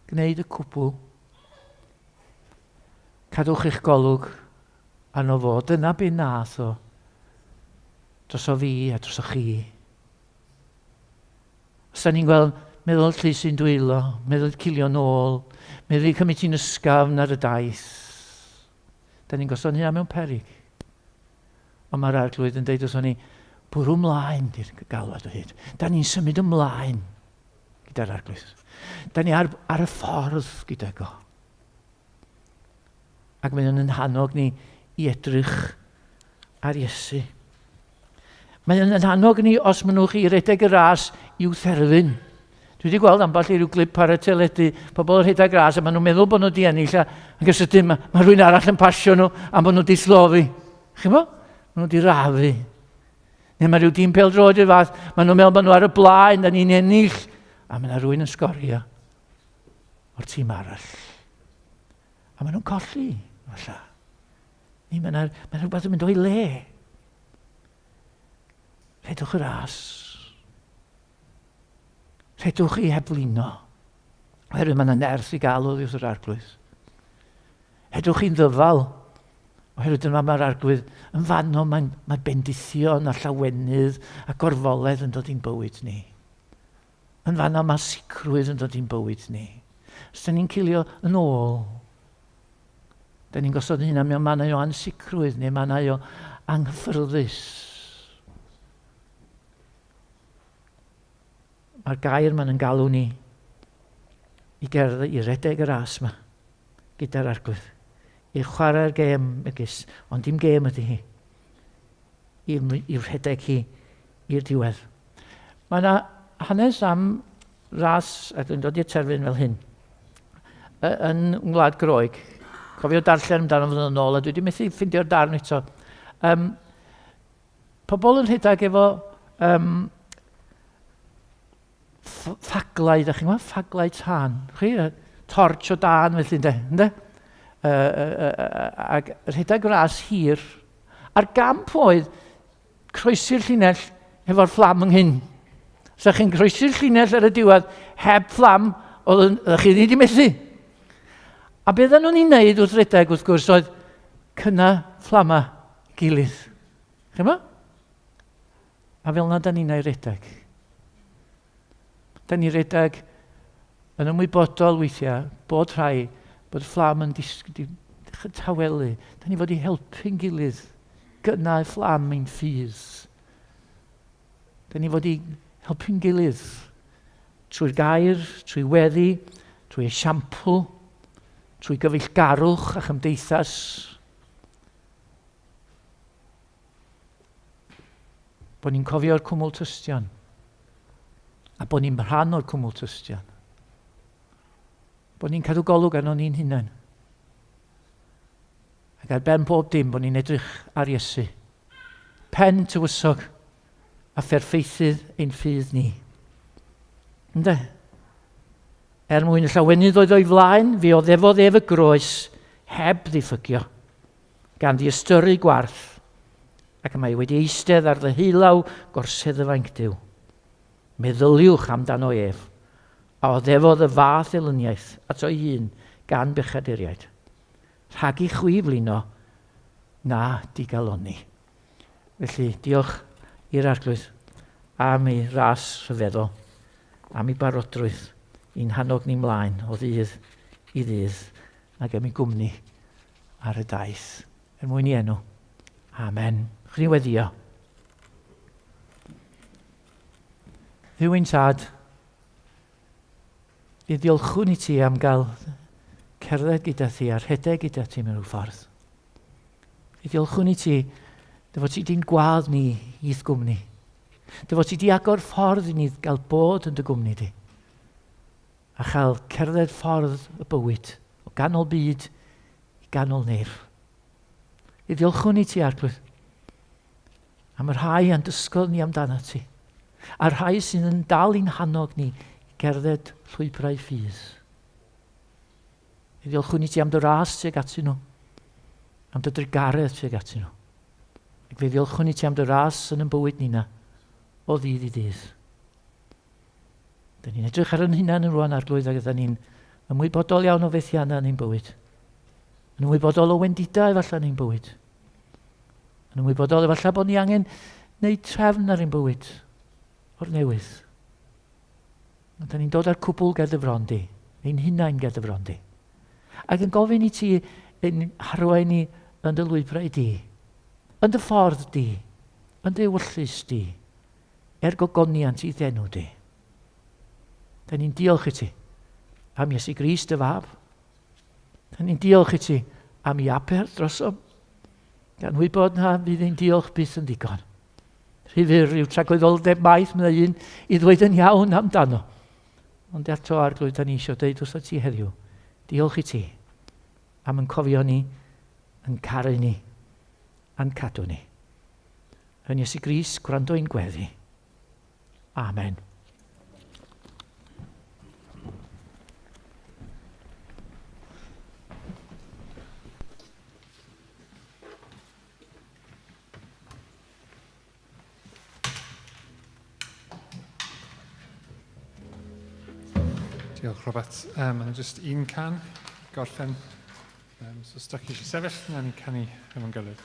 Gwneud y cwbl. Cadwch eich golwg arno fo. Dyna be nath o. Droso fi a droso chi. Os da ni'n gweld meddwl llys sy'n dwylo, meddwl cilio nôl, meddwl cymryd ti'n ysgafn ar y daith, da ni'n gosod hynna mewn perig. Ond mae'r arglwydd yn deud wrthon ni, bwrw ymlaen di'r galwad o hyd. Da ni'n symud ymlaen gyda'r arglwydd. Da ni ar, ar y ffordd gyda go. Ac mae o'n yn hannog ni i edrych ar Iesu. Mae o'n yn hannog ni os mynnwch chi redeg y ras i'w therfyn. Dwi wedi gweld ambell i ryw glip ar y teledu, pobl yn rhedeg ras a maen nhw'n meddwl bod nhw wedi ennill a ac yn sydyn mae, mae rhywun arall yn pasio nhw am bod nhw wedi slofi. Chi'n bo? Maen nhw wedi rafu. Neu mae rhyw dîm pêl-droed i'r fath, maen nhw'n meddwl bod nhw ar y blaen, da ni'n ennill, a mae yna rhywun yn sgorio o'r tîm arall. A maen nhw'n colli, falle. Ni, mae yna mae rhywbeth yn mynd o'i le. Rhedwch y ras. Rhedwch i heb flino. Oherwydd mae yna nerth i gael oddi wrth yr arglwydd. Rhedwch i'n ddyfal. Oherwydd dyma mae'r arglwydd yn fanno, mae'n mae bendithion a llawenydd a gorfoledd yn dod i'n bywyd ni. Yn fanno mae sicrwydd yn dod i'n bywyd ni. Os da ni'n cilio yn ôl, da ni'n gosod hynna mewn mannau o ansicrwydd neu mannau o anghyffyrddus. Mae'r gair ma'n yn galw ni i gerdded, i redeg y ras yma gyda'r arglwydd. I chwarae'r gêm megis, ond dim gêm ydy hi. I, i rhedeg hi i'r diwedd. Mae yna hanes am ras, a dwi'n dod i'r terfyn fel hyn, yn Ngwlad Groeg. Cofio darllen amdano fod yn ôl, a dwi wedi methu ffeindio'r darn eto. Um, pobl yn rhedeg efo um, ffaglau, da chi'n gwybod, ffaglau tân. Chi, torch o dan felly, ynddo? Ynddo? Uh, uh, uh, ac rhedeg ras hir. A'r gamp oedd croesi'r llinell hefo'r fflam ynghyn. Os ydych chi'n croesi'r llinell ar y diwedd heb fflam, oedd chi wedi methu. A beth nhw'n ei wneud wrth redeg, wrth gwrs, oedd cynnau fflama gilydd. Chi'n ma? A fel na da ni'n ei redeg. Da ni'n redeg yn ymwybodol weithiau bod rhai, bod fflam yn disg, tawelu. Da ni fod i helpu'n gilydd gynnau fflam ein ffydd. Da ni fod i helpu'n gilydd trwy'r gair, trwy weddi, trwy esiampl, trwy gyfeillgarwch a chymdeithas. Bod ni'n cofio'r cwmwl tystion. A bod ni'n rhan o'r cwmwl tystion. Bod ni'n cadw golwg arno ni'n hunain. Ac ar ben pob dim, bod ni'n edrych ar Iesu. Pen tywysog a pherffeithydd ein ffydd ni. Ynde? Er mwyn y llawenydd oedd o'i flaen, fe oddefodd ef y groes heb ddiffygio, gan ddiystyru gwarth, ac mae wedi eistedd ar ddeheulaw gorsedd y fainc Duw. Meddyliwch amdano ef, a oddefodd y fath elyniaeth ato ei hun gan bechaduriaid. Rhag i chwi flino na digalonni. Felly, diolch i'r Arglwydd am ei ras rhyfeddol, am ei barodrwydd i'n hannog ni mlaen o ddydd i ddydd ac am ei gwmni ar y daith. Er mwyn i enw. Amen. Chwn ni weddio. Dduw ein tad, i ddiolchwn i ti am gael cerdded gyda thi a rhedeg gyda ti mewn rhyw ffordd. I ddiolchwn i ti, dy fod ti di'n gwadd ni i'th gwmni. Dy fod ti di agor ffordd i ni gael bod yn dy gwmni di. A chael cerdded ffordd y bywyd o ganol byd i ganol nef. I ddiolchwn i ti, Arglwydd, am y rhai a'n dysgodd ni amdano ti, a'r rhai sydd yn dal i'n hannog ni i gerdded llwybrau ffydd. Mi ddiolchwn i ti am dy ras tuag atyn nhw, am dy drugaredd tuag atyn nhw. Ac fe ddiolchwn i ti am dy ras yn yn bywyd nina, o ddydd i ddydd. Dyn ni'n edrych ar yn hunain yn rwan arglwydd ac ydyn ni'n ymwybodol iawn o fethiannau yn ein bywyd. Yn ymwybodol o wendidau efallai yn ein bywyd. Yn ymwybodol efallai bod ni angen gwneud trefn ar ein bywyd o'r newydd. Ond da ni'n dod â'r cwbl ger dy fron di, ein hunain ger dy fron di. Ac yn gofyn i ti ein harwain ni yn dy lwybrau di, yn dy ffordd di, yn dy ewyllys di, er gogoniant i ddenw di. Da ni'n diolch i ti am Iesu Grist dy fab. Da ni'n diolch i ti am i aber drosom. Gan wybod na fydd ein diolch byth yn ddigon. Rhy fyr yw tragwyddoldeb maith, meddai un, i ddweud yn iawn amdano. Ond eto, Arglwydd, da ni eisiau dweud wrtho ti heddiw, diolch i ti am yn cofio ni, yn caru ni, a'n cadw ni. Yn Iesu Grist, gwrando i'n gweddi. Amen. Diolch, Robert. Um, Mae'n just un can gorffen. Um, so os da chi eisiau sefyll, na ni'n canu efo'n gilydd.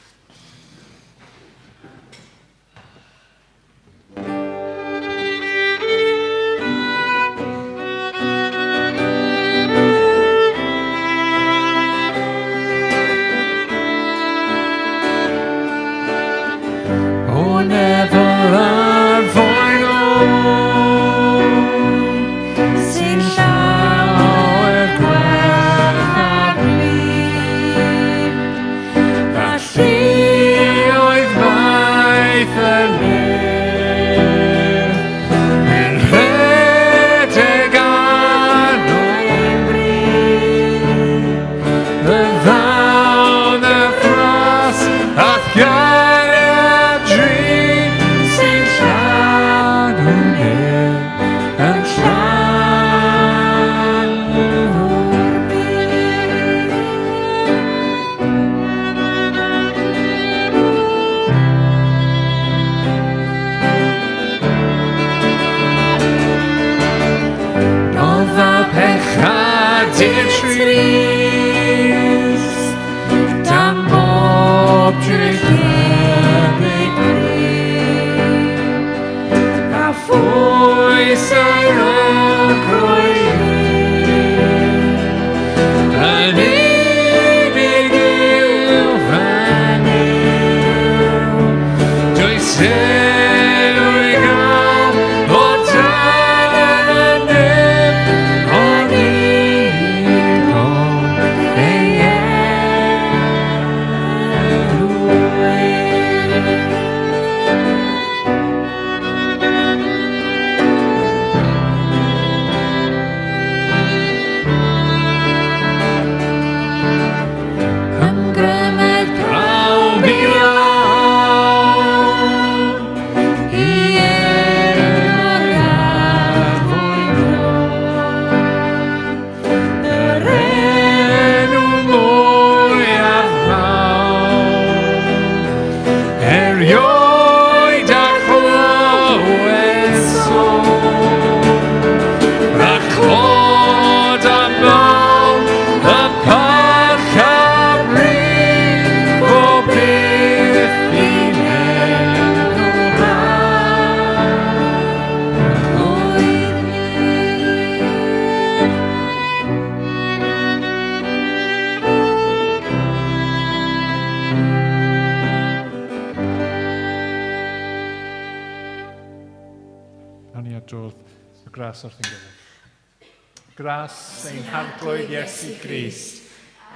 Gras wrth ein gilydd. Gras ein Harglwydd Iesu Grist,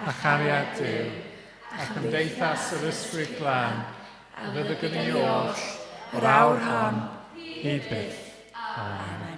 a chariad Duw, a chymdeithas yr Ysbryd Glân, a fydd gyda ni oll, o'r awr hon, hyd byth. Amen.